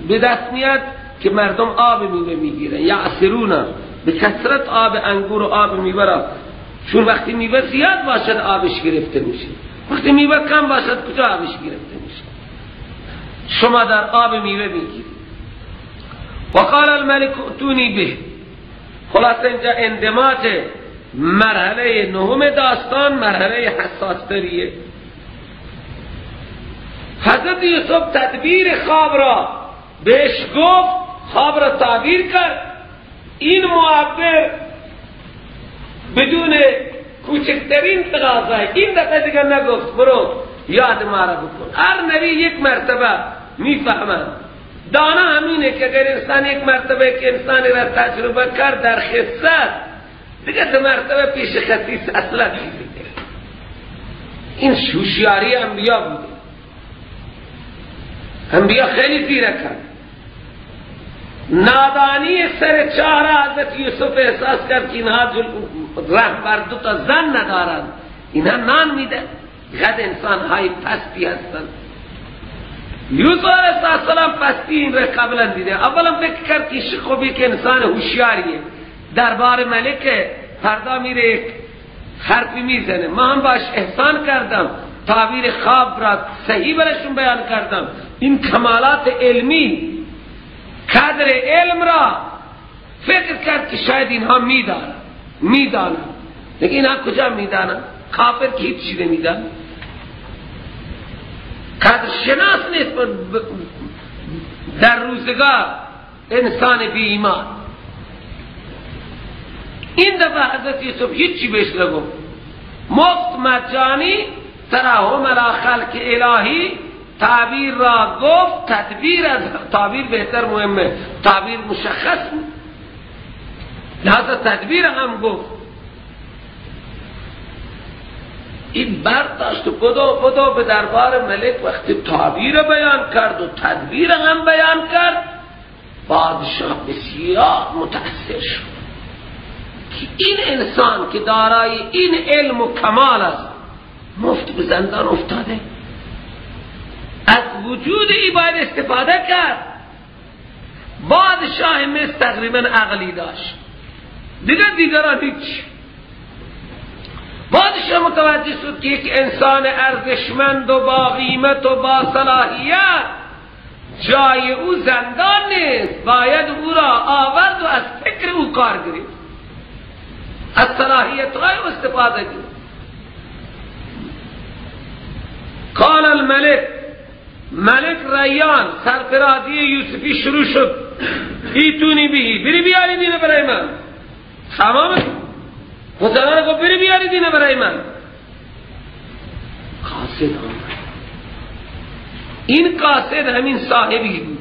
به دست میاد که مردم آب میوه میگیرن، یعصرون، به کثرت آب انگور و آب میوه را، چون وقتی میوه زیاد باشد آبش گرفته میشه، وقتی میوه کم باشد کجا آبش گرفته میشه؟ شما در آب میوه میگیرید. وقال الملك ائتونی به. خلاصه اینجا اندماج مرحله نهم داستان مرحله حساس تریه. حضرت یوسف تدبیر خواب را بهش گفت، خواب را تعبیر کرد. این معبر بدون کوچکترین تقاضای این دفعه دیگه نگفت برو یاد ما را بکن. هر نبی یک مرتبه میفهمند، دانا همینه که اگر انسان یک مرتبه که انسانی را تجربه کرد در خصت، دیگه دو مرتبه پیش خسیس اصلا چیزی. این هوشیاری انبیا بوده. انبیا خیلی زیرکن. نادانی سر چهره حضرت یوسف احساس کرد که اینها رهبر دو تا زن ندارند، اینها نان میدن، غد انسان های پستی هستند. یوسف علیه السلام پستی این را قبلا دیده. اولا فکر کرد که خوبی که انسان هوشیاریه، دربار ملک فردا میره یک حرفی میزنه، ما هم باش احسان کردم، تعبیر خواب را صحیح برشون بیان کردم، این کمالات علمی قدر علم را فکر کرد که شاید اینها میدانن، لیکن اینها کجا میدانن؟ کافر که هیچ چیز نمیدانن، قدر شناس نیست در روزگار انسان بی ایمان. این دفعه حضرت یوسف هیچی بهش نگفت، مفت مجانی ترحم علی خلق الهی تعبیر را گفت. تدبیر از تعبیر بهتر مهمه، تعبیر مشخص، لذا تدبیر هم گفت. این برداشت و بدو به دربار ملک وقتی تعبیر بیان کرد و تدبیر هم بیان کرد، بادشاه بسیار متأثر شد که این انسان که دارای این علم و کمال است مفت به زندان افتاده، از وجود ای باید استفاده کرد. بادشاه مصر تقریبا عقلی داشت، دیگه دیگران هیچ. بادشاه متوجه شد که یک انسان ارزشمند و با قیمت و با صلاحیت جای او زندان نیست، باید او را آورد و از فکر او کار گرفت، از صلاحیت های او استفاده گرفت. قال الملک، ملک ریان سرفرازی یوسفی شروع شد، ایتونی بهی، بری بیاری دینه برای من. تمام خزانه گفت بری بیاری دینه برای من. قاصد آمد. این قاصد همین صاحبی بود.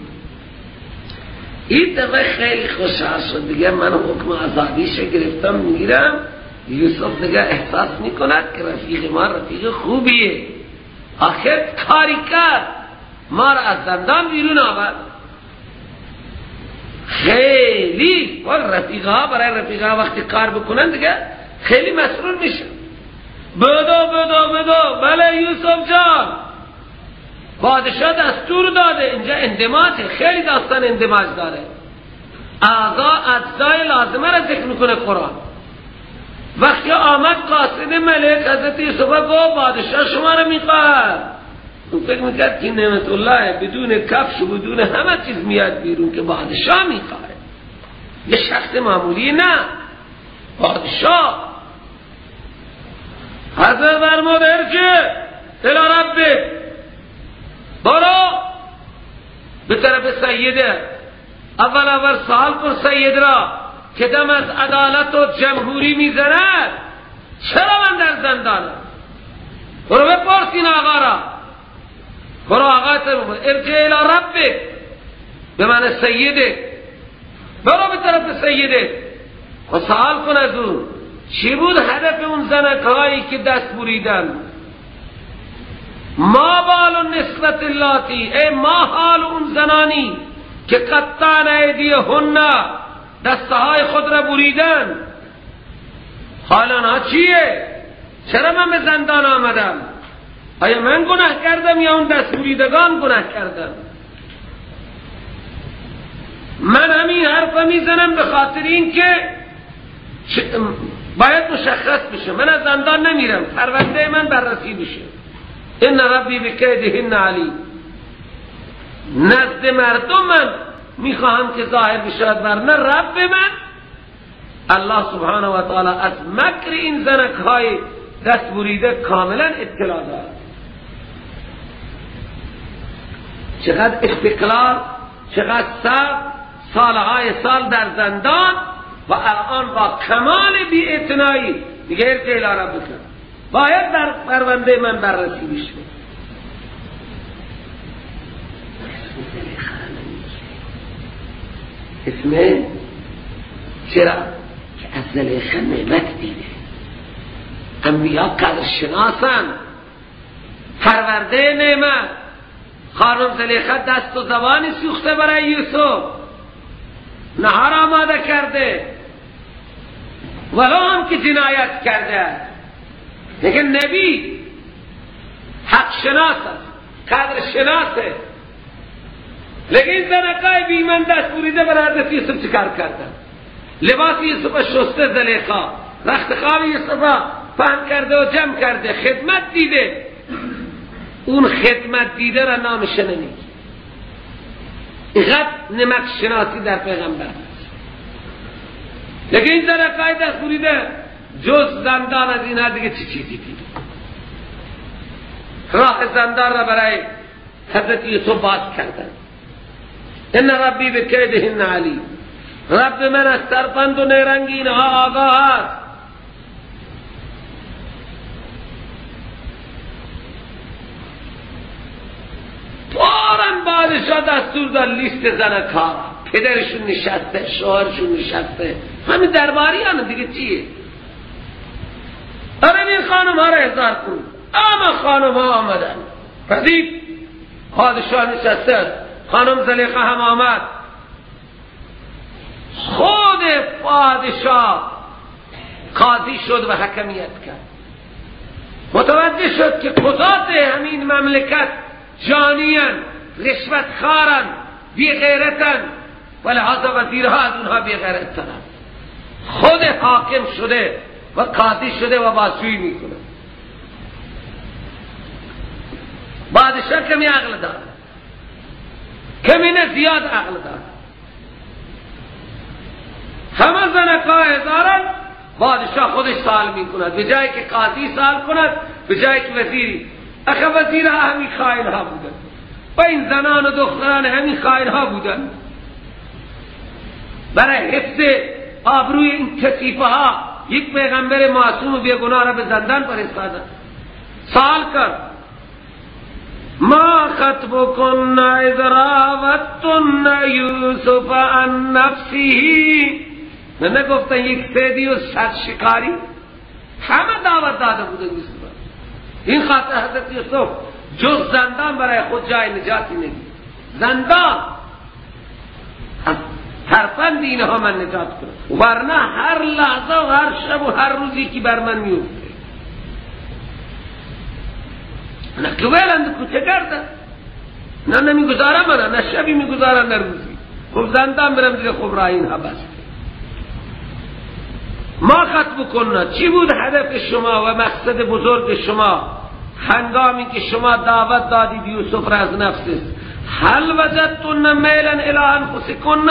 این دفعه خیلی خوشحال شد دیگه، من حکم آزادیش گرفتم میرم. یوسف دیگه احساس میکند که رفیق ما رفیق خوبیه، آخر کاری کرد ما را از زندان بیرون آورد. خیلی رفیقها برای رفیقها وقتی کار بکنن دیگه خیلی مسرور میشه. بدو بدو بدو، بله یوسف جان، بادشاه دستور داده. اینجا اندماج، خیلی داستان اندماج داره. اعضا اجزای لازمه را ذکر میکنه قرآن. وقتی آمد قاصد ملک، حضرت یوسف گفت بادشاه شما را میخواد. اون فکر میکرد که نعمت الله بدون کفش و بدون همه چیز میاد بیرون که بادشاه میخواد، یه شخص معمولی نه، بادشاه. حضرت فرمود ارجع الی ربک، برو به طرف سیده، اول اول سوال کن سید را که دم از عدالت و جمهوری میزند، چرا من در زندانم؟ برو بپرس این آقا را، برو آقا ارجع الی ربک به معنی سیده، برو به طرف سیده و سوال کن از اون چی بود هدف اون زنکهایی که دست بریدن. ما بال النسوة اللاتی، ای ما حال اون زنانی که قطعن ایدیهن، دستهای خود را بریدن، حال آنها چیه؟ چرا من به زندان آمدم؟ آیا من گناه کردم یا اون دست بریدگان گناه کردم؟ من همین حرف میزنم به خاطر این که باید مشخص بشه، من از زندان نمیرم، پرونده من بررسی بشه. ان ربی بکیدهن علیم، نزد مردم من میخواهم که ظاهر بشود، ورنه رب من الله سبحانه و تعالی از مکر این زنک های دست بریده کاملا اطلاع دارد. چقدر استقلال، چقدر صبر، سالهای سال در زندان و الان با کمال بی اعتنایی دیگه ارجع الی ربک، باید در پرونده من بررسی بشه. اسم چرا؟ که از زلیخا نعمت دیده. انبیا قدر شناسن، پرورده نعمت. خانم زلیخا دست و زبانی سوخته برای یوسف، نهار آماده کرده، ولو هم که جنایت کرده، لیکن نبی حق شناس است، قدر شناسه. لیکن زنکای بی من دست بریده برای حضرت یوسف چیکار کردن؟ لباس یوسف شسته زلیخا، رخت خواب یوسف پهن کرده و جمع کرده، خدمت دیده. اون خدمت دیده را نامش نمیگی. اینقدر نمک شناسی در پیغمبر هست. لیکن این زنکای دست بریده جز زندان از اینها دیگه چی چیزی دیده؟ راه زندان را برای حضرت یوسف باز کردن. ان ربی بکیدهن علیم، رب من از ترفند و نیرنگ اینها آگاه است. فوراً بادشاه دستور داد لیست زنک‌ها، پدرشون نشسته، شوهرشون نشسته، همین درباریان دیگه چیه؟ آره این خانم ها را احضار کن. اما خانم ها آمدن، پدید پادشاه نشسته، خانم زلیخا هم آمد. خود پادشاه قاضی شد و حکمیت کرد. متوجه شد که قضات همین مملکت جانیان، رشوت خارن، بی غیرتن، و لحاظا وزیرها از اونها بی غیرت ترن. خود حاکم شده و قاضی شده و بازجویی میکنه. بادشاه کمی عقل داره، کمی نه زیاد عقل داره. همه زنکای دارن، بادشاه خودش سوال میکند به جایی که قاضی سوال کند، به جایی که وزیری. اخه وزیرها همین خائن ها بودن و این زنان و دختران همین خائن ها بودن. برای حفظ آبروی این کثیفه ها یک پیغمبر معصوم و بیگناه را به زندان فرستادن. سوال کرد ما خطبکن اذ راودتن یوسف عن نفسه. نه گفتن یک سیدی و 100 شکاری، همه دعوت داده بودن یوسف. این خاطر حضرت یوسف جز زندان برای خود جای نجاتی ندید. زندان از ترفند اینها من نجات کنم، ورنه هر لحظه و هر شب و هر روزی که بر من میفته. نه کویلند کوچه گردن، نه نمیگذارم من، نه شبی میگذارم نه روزی. خب زندان برم دیگه، خب رای اینها بس. ما خطبکن، چی بود هدف شما و مقصد بزرگ شما هنگامی که شما دعوت دادید یوسف را از نفسش؟ هل وجدتن میلا الی انفسکن؟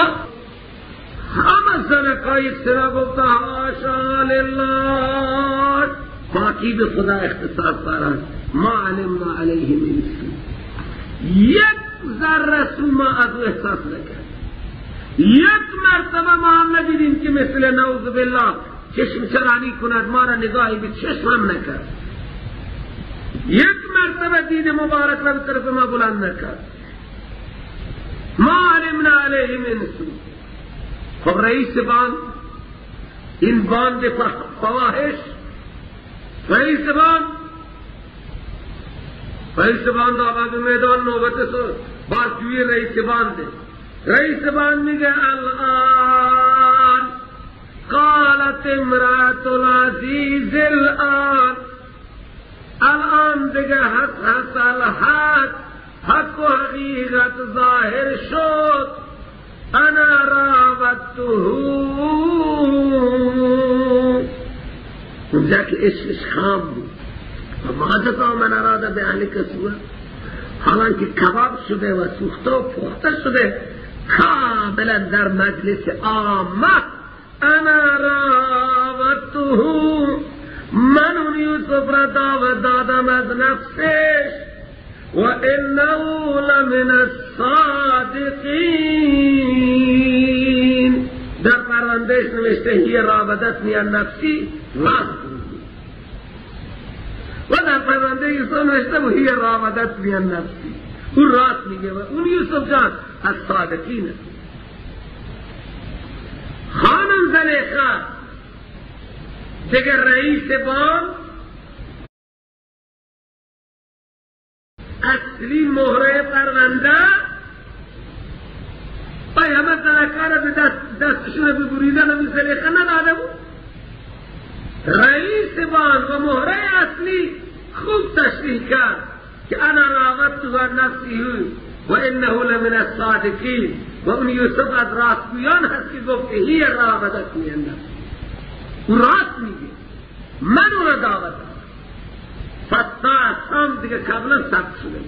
همه زنکای یک سرا گفته حاشا لله، پاکی به خدا اختصاص دارد، ما علمنا علیه من سوء. یک ذره سو ما از او احساس نکرد. یک مرتبه ما هم ندیدیم که مثل نعوذ بالله چشم چرانی کند، ما را نگاهی به چشم هم نکرد. یک مرتبه دید مبارک را به طرف ما بلند نکرد. ما علمنا علیه من سوء. خب رئیس باند، این باند فواحش، رئیس باند، رئیس باند آباد میدان نوبت بازجویی رئیس بانده. رئیس باند میگه الان قالت امرأة العزیز الان، الان دیگه حق حق الحق، حق و حقیقت ظاهر شد. انا راودته، اونجا که عشقش خام بود و ما جزا من اراده به اهلک سوء، حالانکه کباب شده و سوخته و پخته شده کاملا در مجلس عامه. انا راودته، من اون یوسف را دعوت دادم از نفسش، و انه لمن الصادقین. در پروندهش نوشته هی راودتنی عن نفسی، راست. و در پرونده یوسف نوشته و هی راودتنی عن نفسی، اون راست میگه و اون یوسف جان از صادقین است. خانم زلیخا دیگر رئیس بان اصلی مهره پرونده پای همه زنکار به دستشون ببریدن و زلیخا نداده بود. رئیس بان و مهره اصلی خوب تشریح کرد که انا راودته عن نفسه و انه لمن الصادقین، و اون یوسف از راستگویان هست که گفت هی راودتنی عن نفسی، اون راست میگه، من اون را دعوت دادم. پس هم دیگه قبلا ثبت شده.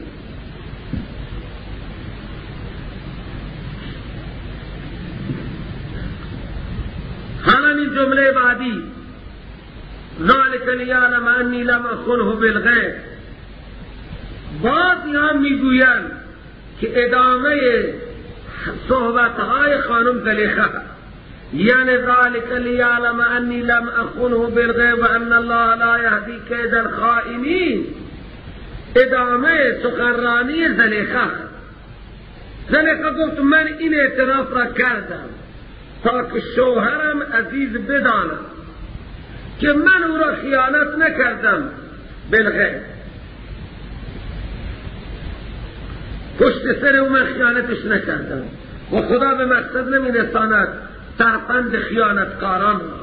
حالا این جمله بعدی ذلک لیعلم انی لم اخنه بالغیب، بعضی هم میگویند که ادامه صحبتهای خانم زلیخا، یعنی ذلک لیعلم انی لم اخنه بالغیب و ان الله لا یهدی کید الخائنین، ادامه سخنرانی زلیخا. زلیخا گفت من این اعتراف را کردم تا که شوهرم عزیز بداند که من او را خیانت نکردم بالغیب، پشت سر او من خیانتش نکردم و خدا به مقصد نمیرساند ترفند خیانتکاران را.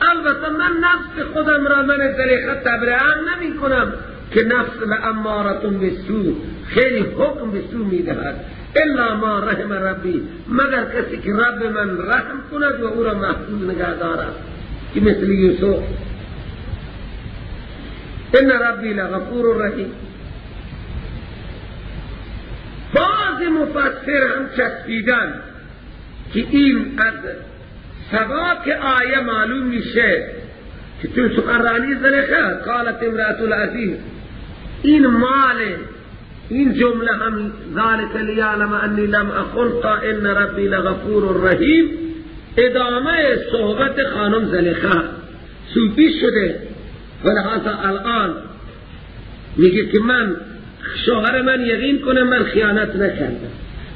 البته من نفس خودم را من زلیخا تبرئه نمی کنم که نفس لامارة بالسوء، خیلی حکم به سو میدهد، الا ما رحم ربی، مگر کسی که رب من رحم کند و او را محفوظ نگه دارد. که مثل یوسف. ان ربی لغفور رحیم. بعض مفسر هم چسبیدن که این از سباک آیه معلوم میشه که تو سخنرانی زلیخا قالت امرأة العزیز، این مال این جمله هم ذلك لیعلم انی لم اخنک ان ربی لغفور رحیم ادامه صحبت خانم زلیخا صوفی شده و لحاظا الان میگه که من شوهر من یقین کنه من خیانت نکردم،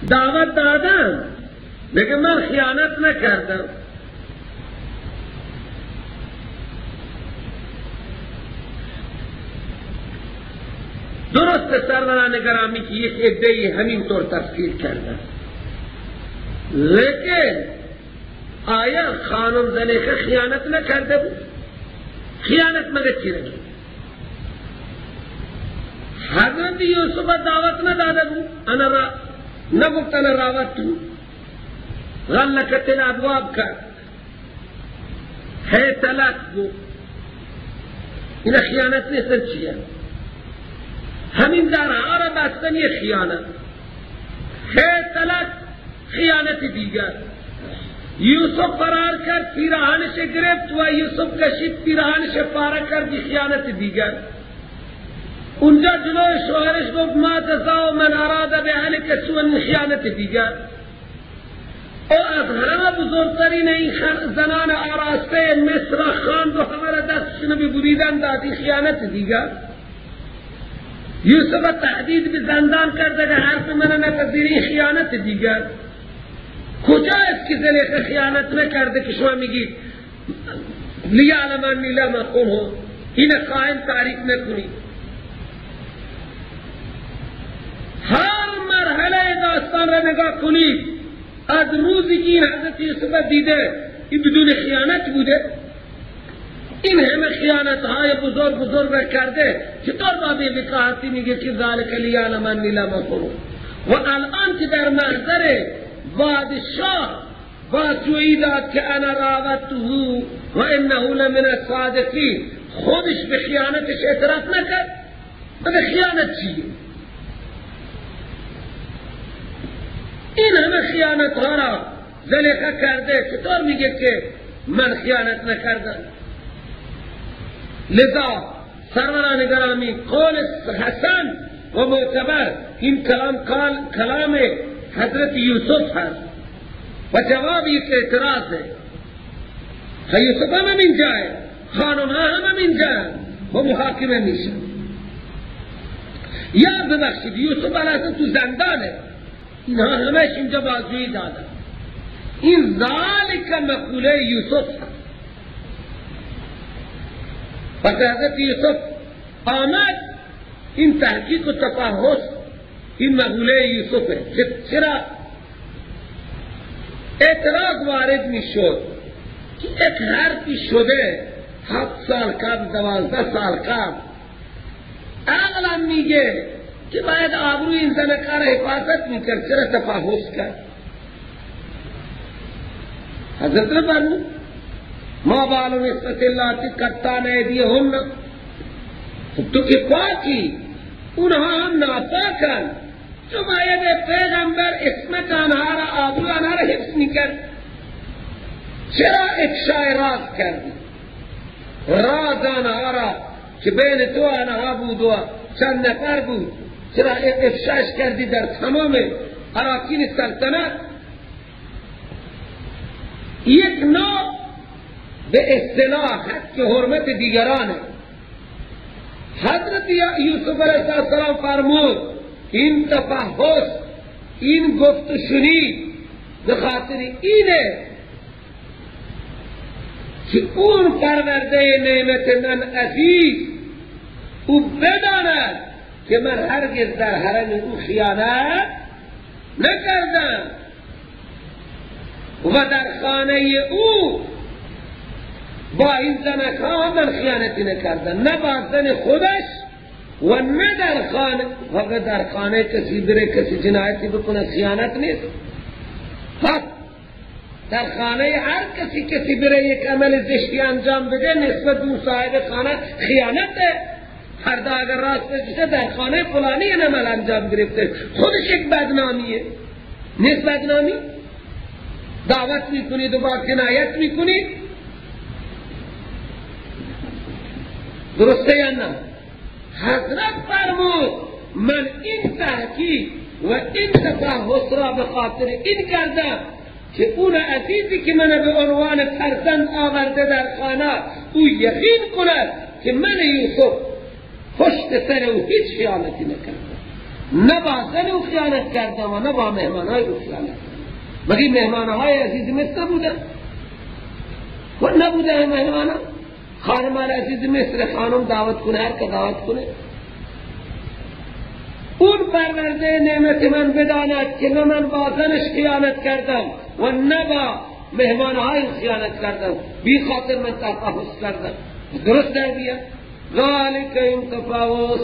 دعوت دادم میگه من خیانت نکردم. درست سروران گرامی که یک عده‌ای همینطور تفسیر کردن، لیکن آیا خانم زلیخا خیانت نکرده بود؟ خیانت مگه چی نکرد؟ حضرت یوسف دعوت نداده بود، انا را نگفت انا راوت تو غلقت الابواب کرد، هیت لک بود. این خیانت نیست چیه؟ همین درها را بستن یه خیانت، هیت لک خیانت دیگر. یوسف فرار کرد، پیراهنش گرفت و یوسف کشید پیراهنش پاره کرد، خیانت دیگر. اونجا جلوی شوهرش گفت ما جزاء من اراد باهلک سوء، خیانت دیگر. او از همه بزرگترین این زنان آراسته مصر خواند و همه را دستشون ببریدن داد، خیانت دیگر. یوسف تهدید به زندان کرد اگر حرف من نپذیری، خیانت دیگر. کجا است که زلیخا خیانت نکرده که شما میگید لیعلم انی لم اخنه؟ این خائن تعریف نکنید. هر مرحله داستان را نگاه کنید، از روزی که این حضرت یوسف دیده این بدون خیانت بوده، این همه خیانت های بزرگ بزرگ را کرده، چطور با بی‌وقاحتی میگه که ذلک لیعلم انی لم اخنه؟ و الان که در محضر بادشاه بازجویی داد که انا راودته و انه لمن الصادقین، خودش به خیانتش اعتراف نکرد؟ به خیانت چیه؟ این همه خیانت ها را زلیخا کرده، چطور میگه که من خیانت نکردم؟ لذا سروران گرامی قول حسن و معتبر این کلام کلام حضرت یوسف هست و جواب یک اعتراض ہے. یوسف هم اینجا ہے، خانم ها هم اینجا ہے و محاکمه میشه. یا ببخشید یوسف علیه تو زندانه، اینها همش اینجا بازجویی دادن. این ذالک مقوله یوسف هست. وقتی حضرت یوسف آمد این تحقیق و تفحص این مقوله یوسفه. چرا اعتراض وارد می شد که یک حرفی شده 7 سال قبل، 12 سال قبل، عقلم میگه که باید آبروی این زنکار حفاظت میکرد، چرا تفحص کرد؟ حضرت نے فرمود ما بال نسوة اللاتی قطعن ایدیهن، تو که پاکی اونها هم ناپاکن، تو باید پیغمبر عصمت آنها را، آبروی آنها را حفظ میکرد، چرا افشای راز کردی؟ راز آنها را که بین تو آنها بود و چند نفر بود، چرا افشاش کردی در تمام اراکین سلطنت؟ یک نوع به اصطلاح حق حرمت دیگرانه. حضرت یوسف علیه السلام فرمود این تفحص، این گفت و شنید به خاطر اینه که اون پرورده نعمت من عزیز او بداند که من هرگز در حرم او خیانت نکردم و در خانه او با این زنک ها من خیانتی نکردم، نه با زن خودش و نه در خانه. فقط در خانه کسی بره کسی جنایتی بکنه خیانت نیست. در خانه هر کسی کسی بره یک عمل زشتی انجام بده نسبت به صاحب خانه خیانته. فردا اگر راست بشه در خانه فلانی این عمل انجام گرفته، خودش یک بدنامیه. نیست بدنامی؟ دعوت میکنید و با کنایت میکنید، درسته یا نه؟ حضرت فرمود من این تحقیق و این تفحص را به خاطر این کردم که اون عزیزی که من به عنوان فرزند آورده در خانه، او یقین کند که من یوسف پشت سر او هیچ خیانتی نکردم، نه با زن او خیانت کردم و نه با مهمانهای او خیانت کردم. مگه مهمانهای عزیز مصر نبودن؟ نبوده مهمانها؟ خانم عزیز مصر خانم دعوت کنه، هر که دعوت کنه. اون پرورده نعمت من بداند که نه من با زنش خیانت کردم و نه با مهمانهای خیانت کردم، بی خاطر من تفحص کردم. درست در بیا؟ ذالک این تفحص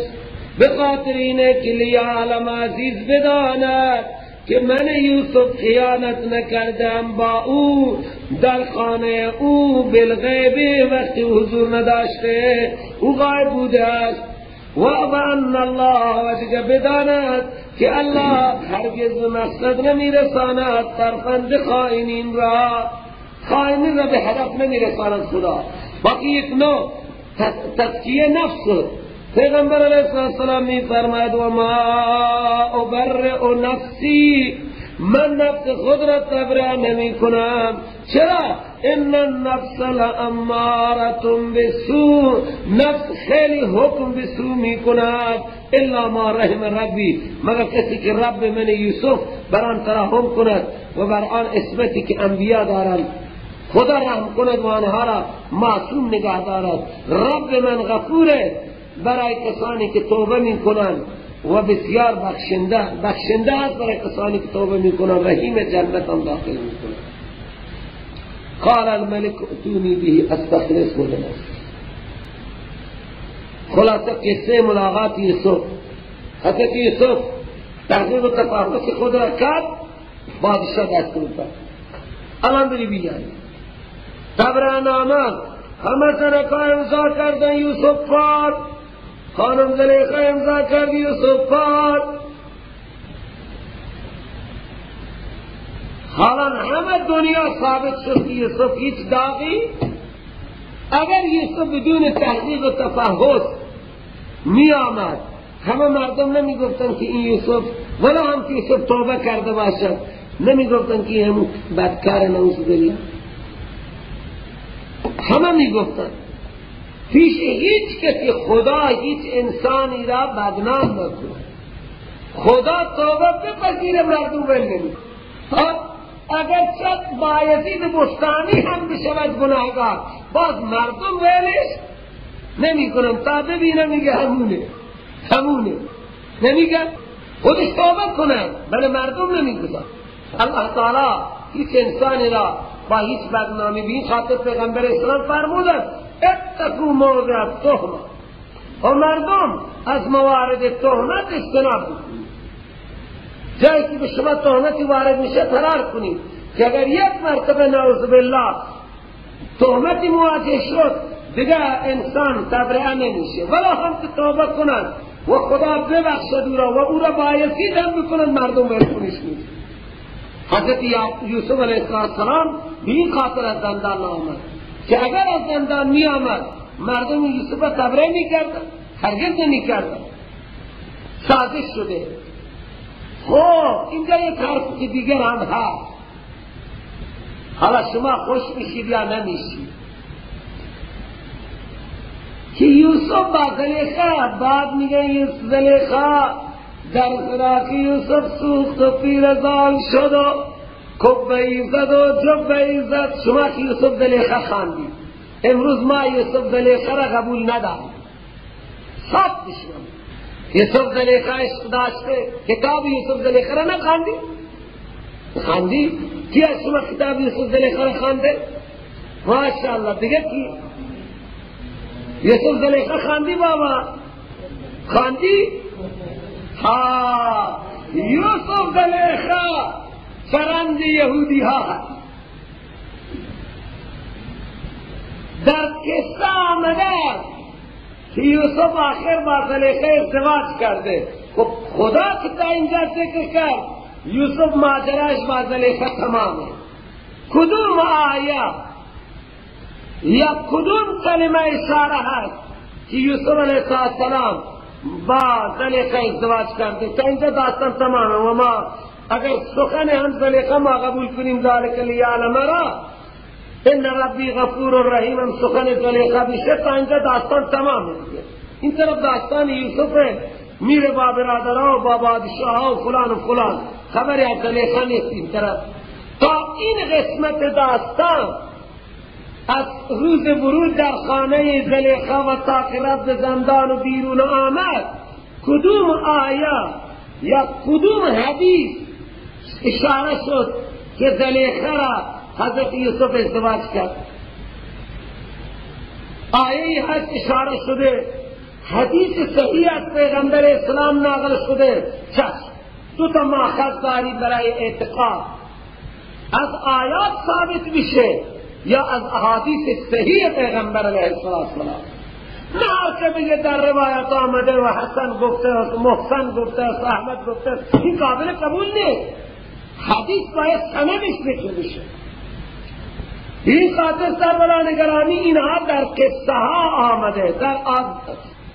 به خاطر اینه که لیعلم عزیز بداند که من یوسف خیانت نکردم با او در خانه او بالغیب، وقتی حضور نداشته او غایب بوده است. و ان الله، و دیگه بداند که الله هرگز به مقصد نمیرساند ترفند خائنین را، خائنین را به هدف نمیرساند خدا. باقی یک نوع تزکیه نفس. پیغمبر علیه السلام می فرماید و ما ابرئ نفسی، من نفس خود را تبرئه نمی کنم. چرا؟ ان النفس لاماره بالسوء، نفس خیلی حکم به سوء می کند، الا ما رحم ربی، مگر کسی که رب من یوسف بر آن ترحم کند و بر آن عصمتی که انبیا دارند خدا رحم کند و آنها را معصوم نگه دارد. رب من غفوره برای کسانی که توبه می کنند و بسیار بخشنده، بخشنده است برای کسانی که توبه می کنند، رحیم جنت هم داخل می کنند. قال الملك ائتوني به استخلصه لنفسي. خلاصه قصه ملاقات یوسف. حضرت یوسف تحقیق و تفحص خود را کرد، بادشاہ دستور داد الان بری بیایی تبرئه نامه همه سرکا امضا کردن، یوسف پاک، خانم زلیخا امضا کرد، یوسف پاک. حالا همه دنیا ثابت شد که یوسف هیچ داغی. اگر یوسف بدون تحقیق و تفحص می آمد، همه مردم نمی گفتن که این یوسف، ولی هم که یوسف توبه کرده باشد نمی گفتن که این بدکار نعوذ بالله. همه می گفتن. پیش هیچ کسی خدا هیچ انسانی را بدنام نکنه. خدا توبه بپذیر، مردم ول نمی. اگر چه بایزید بستانی هم بشود گناهگار، باز مردم ولش نمی کنن تا ببینم میگه همونه، همونه نمیگن، خودش توبه کنن بله مردم نمیگذارن. الله تعالی هیچ انسانی را با هیچ بدنامی، به این خاطر پیغمبر اسلام فرمودن اتقوا موضع التهمه، و مردم از موارد تهمت اجتناب بکنید. جایی که به شما تهمتی وارد میشه فرار کنید، که اگر یک مرتبه نعوذ بالله تهمتی مواجه شد دیگه انسان تبرئه نمیشه، ولی هم که توبه کنند و خدا ببخشد او را و او را بایزید هم بکنند، مردم ولکنش نیست. حضرت یوسف علیه السلام به این خاطر از زندان آمد که اگر از زندان می آمد مردم یوسف را تبرئه می کردن، هرگز نمی کردن. سازش شده. خب اینجا یک حرف که دیگر هم هست، حالا شما خوش میشید یا نمیشید، که یوسف با زلیخا، بعد میگه زلیخا در فراق یوسف سوخت و پیرزان شد و کبه ای زد و جبه ای زد. شما که یوسف زلیخا خواندید، امروز ما یوسف زلیخا را قبول نداریم. صد بشنم یوسف زلیخا عشق داشته، کتاب یوسف زلیخا را نخواندی؟ خواندی؟ کی از شما کتاب یوسف زلیخا را خوانده؟ ماشاءالله. دیگه کی یوسف زلیخا خواندی بابا؟ خواندی؟ ها، یوسف زلیخا فرند یهودی ها هست. قصه آمده که یوسف آخر با زلیخه ازدواج کرده. خب خدا که تا اینجا ذکر کرد یوسف ماجراش با زلیخه تمامه، کدوم آیه یا کدوم کلمه اشاره هست که یوسف علیه السلام با زلیخه ازدواج کرده؟ تا اینجا داستان تمامه. و ما اگر سخن هم زلیخه ما قبول کنیم ذالک لیعلم را ان ربی غفور رحیم، هم سخن زلیخه بشه، تا اینجا داستان تمامه دیگه. این طرف داستان یوسف میره با برادرها و با بادشاه و فلان و فلان، خبری از زلیخه نیست. این طرف تا این قسمت داستان از روز ورود در خانه زلیخه و تا که رفت زندان و بیرون آمد، کدوم آیه یا کدوم حدیث اشاره شد که زلیخه را حضرت یوسف ازدواج کرد؟ آیه هست اشاره شده، حدیث صحیح از پیغمبر اسلام نقل شده. چشم، دو تا مأخذ داری برای اعتقاد، از آیات ثابت میشه یا از احادیث صحیح پیغمبر علیه السلام. نه هر که بگه در روایت آمده و حسن گفته است، محسن گفته است، احمد گفته است، این قابل قبول نیست. حدیث باید سندش ذکر بشه. این خاطر سروران گرامی اینها در قصه ها آمده، در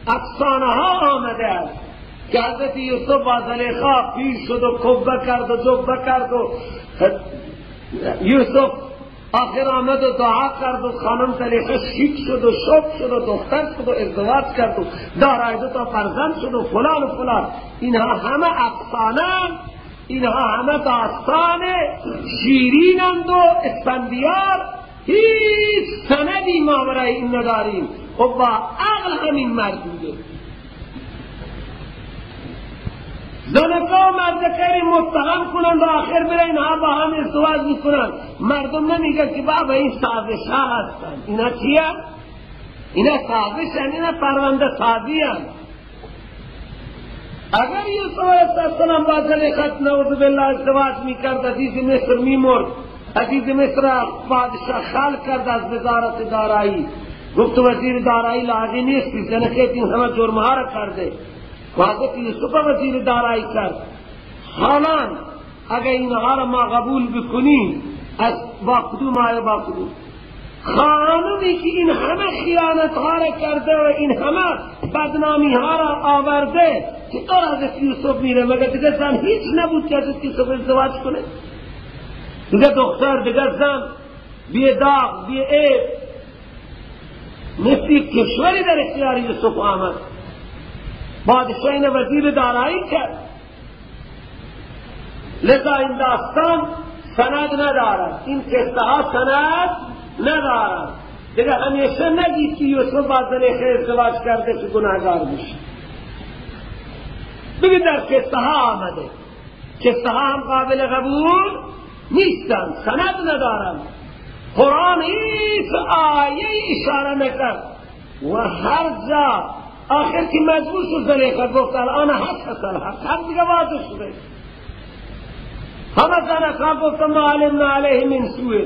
افسانه ها آمده است که حضرت یوسف با زلیخا پیر شد و کبه کرد و جبه کرد و یوسف آخر آمد و دعا کرد و خانم زلیخا شیک شد و شب شد و دختر شد و ازدواج کرد و دارای دو تا فرزند شد و فلان و فلان. اینها همه افسانه، اینها همه داستان شیرینند و اسفندیار، هیچ سندی ما برای این نداریم و با عقل همین مردوده. زنکا و مردکری متهم کنند و آخر بره اینها با هم ازدواج میکنند. مردم نمیگن که بابا این سازش ها هستند. اینا چیه؟ اینا سازش هستند، اینا پرونده سازی هستند. اگر یوسف علیه السلام با زلیخا نعوذ بالله ازدواج میکرد، عزیز مصر میمرد. عزیز مصر بادشاہ خلع کرد از وزارت دارایی، گفت وزیر دارایی لاغی نیستی، زنکه این همه جرمها را کرده. حضرت یوسف وزیر دارایی کرد. حالا اگر اینها را ما قبول بکنیم از با کدوم آیه با کدوم؟ خانمی که این همه خیانت ها را کرده و این همه بدنامی ها را آورده، چطور حضرت یوسف میره؟ مگر دیگه زن هیچ نبود که حضرت یوسف ازدواج کنه؟ دیگه دختر، دیگه زن، بی داغ، بی عیب، مثل کشوری در اختیار یوسف آمد. بادشاہ این وزیر دارایی کرد. لذا این داستان سند ندارد، این قصه ها سند ندارد. دیگه همیشه نگید که یوسف با زلیخه ازدواج کرده که گناهگار میشه. بگید در قصه ها آمده، قصه ها هم قابل قبول نیستن، سند ندارن. قرآن هیچ آیه اشاره نکرد و هر جا آخر که مجبور شد زلیخه گفت الان حق هست، الحق حق دیگه واضح شده. همه زنکا گفتم ما علمنا علیه من سوء،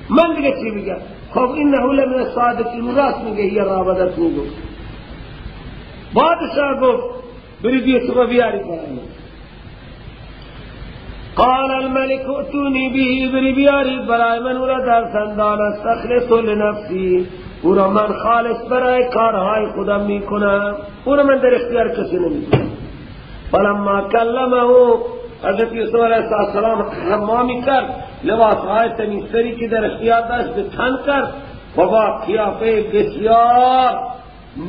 من دیگه چی بگم؟ خب انه لمن الصادقین، راست میگه، هی راودتنی گفت. بادشاہ گفت برید یوسف بیاری برای من. قال الملك ائتوني به، بری بیارید برای من او را در زندان، استخلص لنفسی، او را من خالص برای کارهای خودم میکنم، او را من در اختیار کسی نمیدم. فلما کلمه، حضرت یوسف علیه السلام حمامی کرد، لباسهای تمیزتری که در اختیار داشت به تن کرد و با قیافه بسیار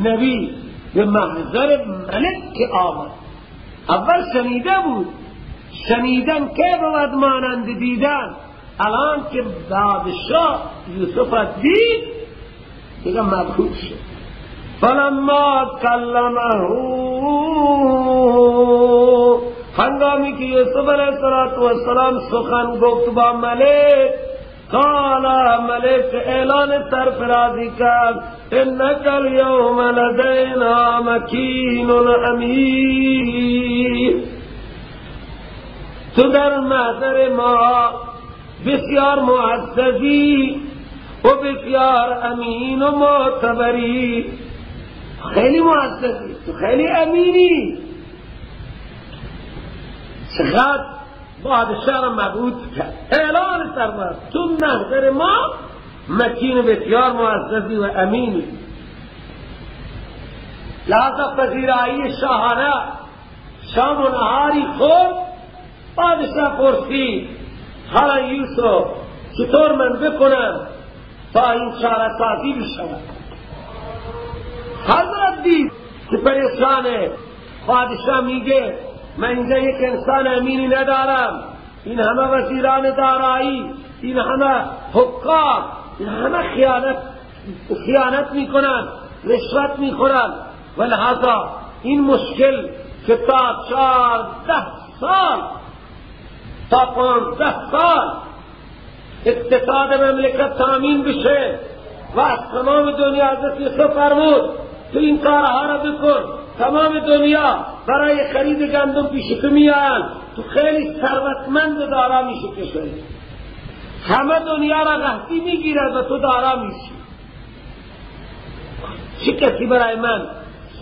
نبی به محضر ملک آمد. اول شنیده بود، شنیدن که بود مانند دیدن. الان که بادشاه یوسف دید دیگه مبهوت شد. فلما کلمه، هنگامی که یوسف علیه السلام سخن گفت با ملک، قال ملک اعلان سرفرازی کرد، انک الیوم لدینا مکین امین، تو در محضر ما بسیار معززی و بسیار امین و معتبری، خیلی معززی، تو خیلی امینی. چقدر بادشاه را مبعوث کرد، اعلان فرمود تو محضر ما مکین بسیار معززی و امینی. لحظه پذیرایی شاهانه شام و نهاری خورد. بادشاه پرسید حالا یوسف چطور من بکنم تا این چاره سازی بشود؟ حضرت دید که پریشانه. بادشاه میگه من اینجا یک انسان امینی ندارم، این همه وزیران دارایی، این همه حکام، این همه خیانت میکنن، رشوت میخورن، و لہذا این مشکل که تا 14 سال تا 15 سال اقتصاد مملکت تامین بشه و از تمام دنیا، حضرت یوسف فرمود تو این کارها را بکن، تمام دنیا برای خرید گندم پیش تو میآیند، تو خیلی ثروتمند و دارا میشی، کشوری همه دنیا را قحطی میگیرد و تو دارا میشی. چه کسی برای من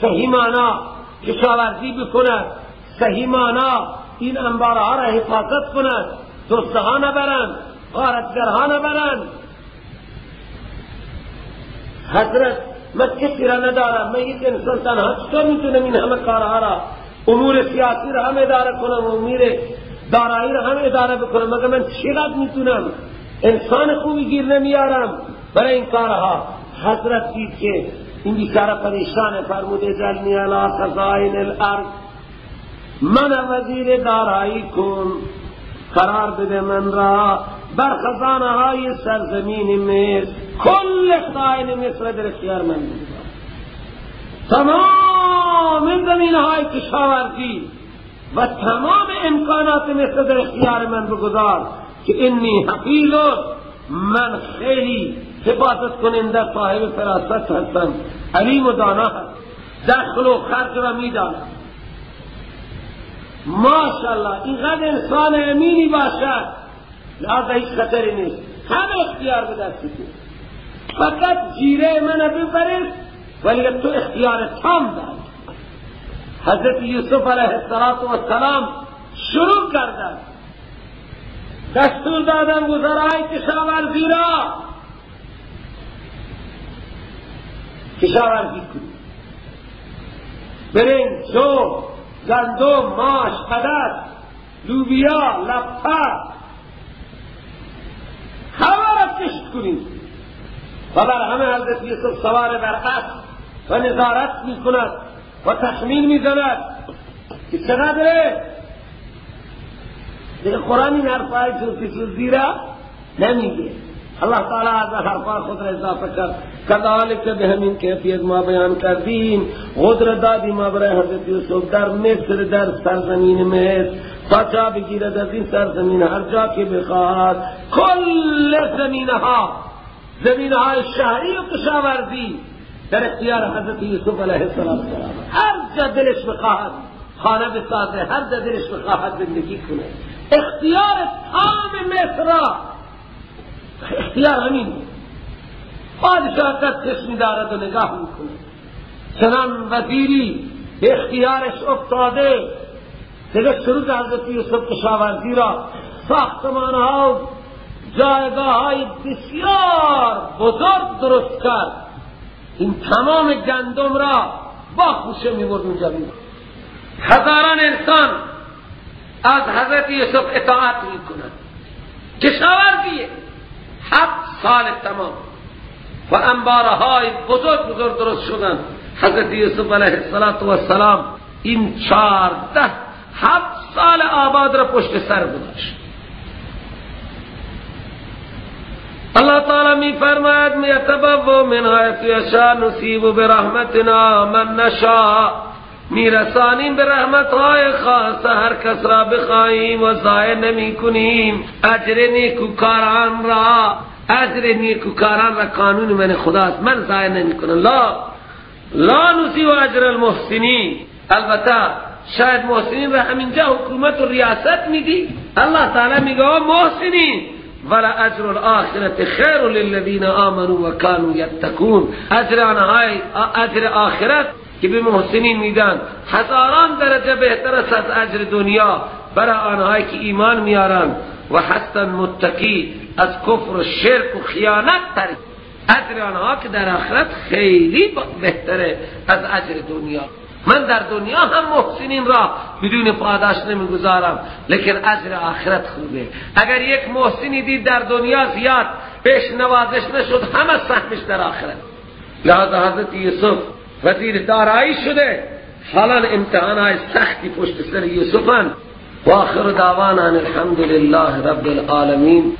صحیح معنا کشاورزی بکند، صحیح معنا این انبارها را حفاظت کند، دزدها نبرند، غارتگرها نبرند؟ حضرت من کسی را ندارم، من یک انسان تنها چطور میتونم این همه کارها را، امور سیاسی را هم اداره کنم، امور دارایی را هم اداره بکنم؟ مگر من چقدر میتونم؟ انسان خوبی گیر نمیارم برای این کارها. حضرت دید که این بیچاره پریشانه، فرمود اجعلنی علی خزائن الارض، من وزیر دارایی کن، قرار بده من را بر خزانه های سرزمین مصر، کل خزائن مصر در اختیار من بده، تمام زمین های کشاورزی و تمام امکانات مصر در اختیار من بگذار که انی حفیظ، من خیلی حفاظت کننده، صاحب فراست هستم، علیم و دانا هستم، دخل و خرج را میدانم. ماشاءالله اینقدر انسان امینی باشد لحاظ هیچ خطری نیست، همه اختیار به دست تو، فقط جیره من بفرست ولی تو اختیار تام داری. حضرت یوسف علیه السلام شروع کردن، دستور دادن وزرای کشاورزی را کشاورزی کنید، برنج، جو، گندم، ماش، عدس، لوبیا، لپه، همه را کشت کنید. و بر همه حضرت یوسف سوار بر اسب و نظارت می کند و تخمین می زند که چقدره. دیگه قرآن این حرفای جزئی را نمیگه، الله تعالی از حرفای خود را اضافه کرد. کذالک به همین کیفیت ما بیان کردیم، قدرت دادیم ما برای حضرت یوسف در مصر، در سرزمین مصر، تا جا بگیرد از این سرزمین هر جا که بخواهد، کل زمینها، زمینهای شهری و کشاورزی در اختیار حضرت یوسف علیه السلام، هر جا دلش بخواهد خانه بسازه، هر جا دلش بخواهد زندگی کنه، اختیار تام مصر را، اختیار همین. پادشاه قد چشمی دارد و نگاه میکنه، چنان وزیری به اختیارش افتاده. دیگه شروع حضرت یوسف کشاورزی را، ساختمان ها و جایگاه های بسیار بزرگ درست کرد، این تمام گندم را با خوشه میبرد اونجا. هزاران انسان از حضرت یوسف اطاعت میکنند. کشاورزیه 7 سال تمام و انبارهای بزرگ بزرگ درست شدند. حضرت یوسف علیه السلام این 14 7 سال آباد را پشت سر گذاشت. الله تعالی می فرماید یتبوأ من حیث یشاء نصیب برحمتنا من نشاء، میرسانیم به رحمتهای خاص هر کس را بخواهیم و ضایع نمی کنیم اجر نیکوکاران را. اجر نیکوکاران را قانون من خداست، من ضایع نمی کنم. لا نصیب اجر المحسنین. البته شاید محسنین را همینجا حکومت و ریاست میدی، الله تعالی میگه محسنین ولا اجر الاخرة خیر للذین آمنوا وكانوا یتقون. اجر آنهای، اجر آخرت که به محسنین میدن هزاران درجه بهتر است از اجر دنیا برای آنهایی که ایمان میارن و هستن متقی، از کفر و شرک و خیانت ترک. اجر آنها که در آخرت خیلی بهتره از اجر دنیا. من در دنیا هم محسنین را بدون پاداش نمیگذارم، لیکن اجر آخرت خوبه. اگر یک محسنی دید در دنیا زیاد پیش نوازش نشد، همه سهمش در آخرت. لہذا حضرت یوسف وزیر دارایی شده، حالا امتحانهای سختی پشت سر یوسفن. و آخر دعوانا ان الحمد لله رب العالمین.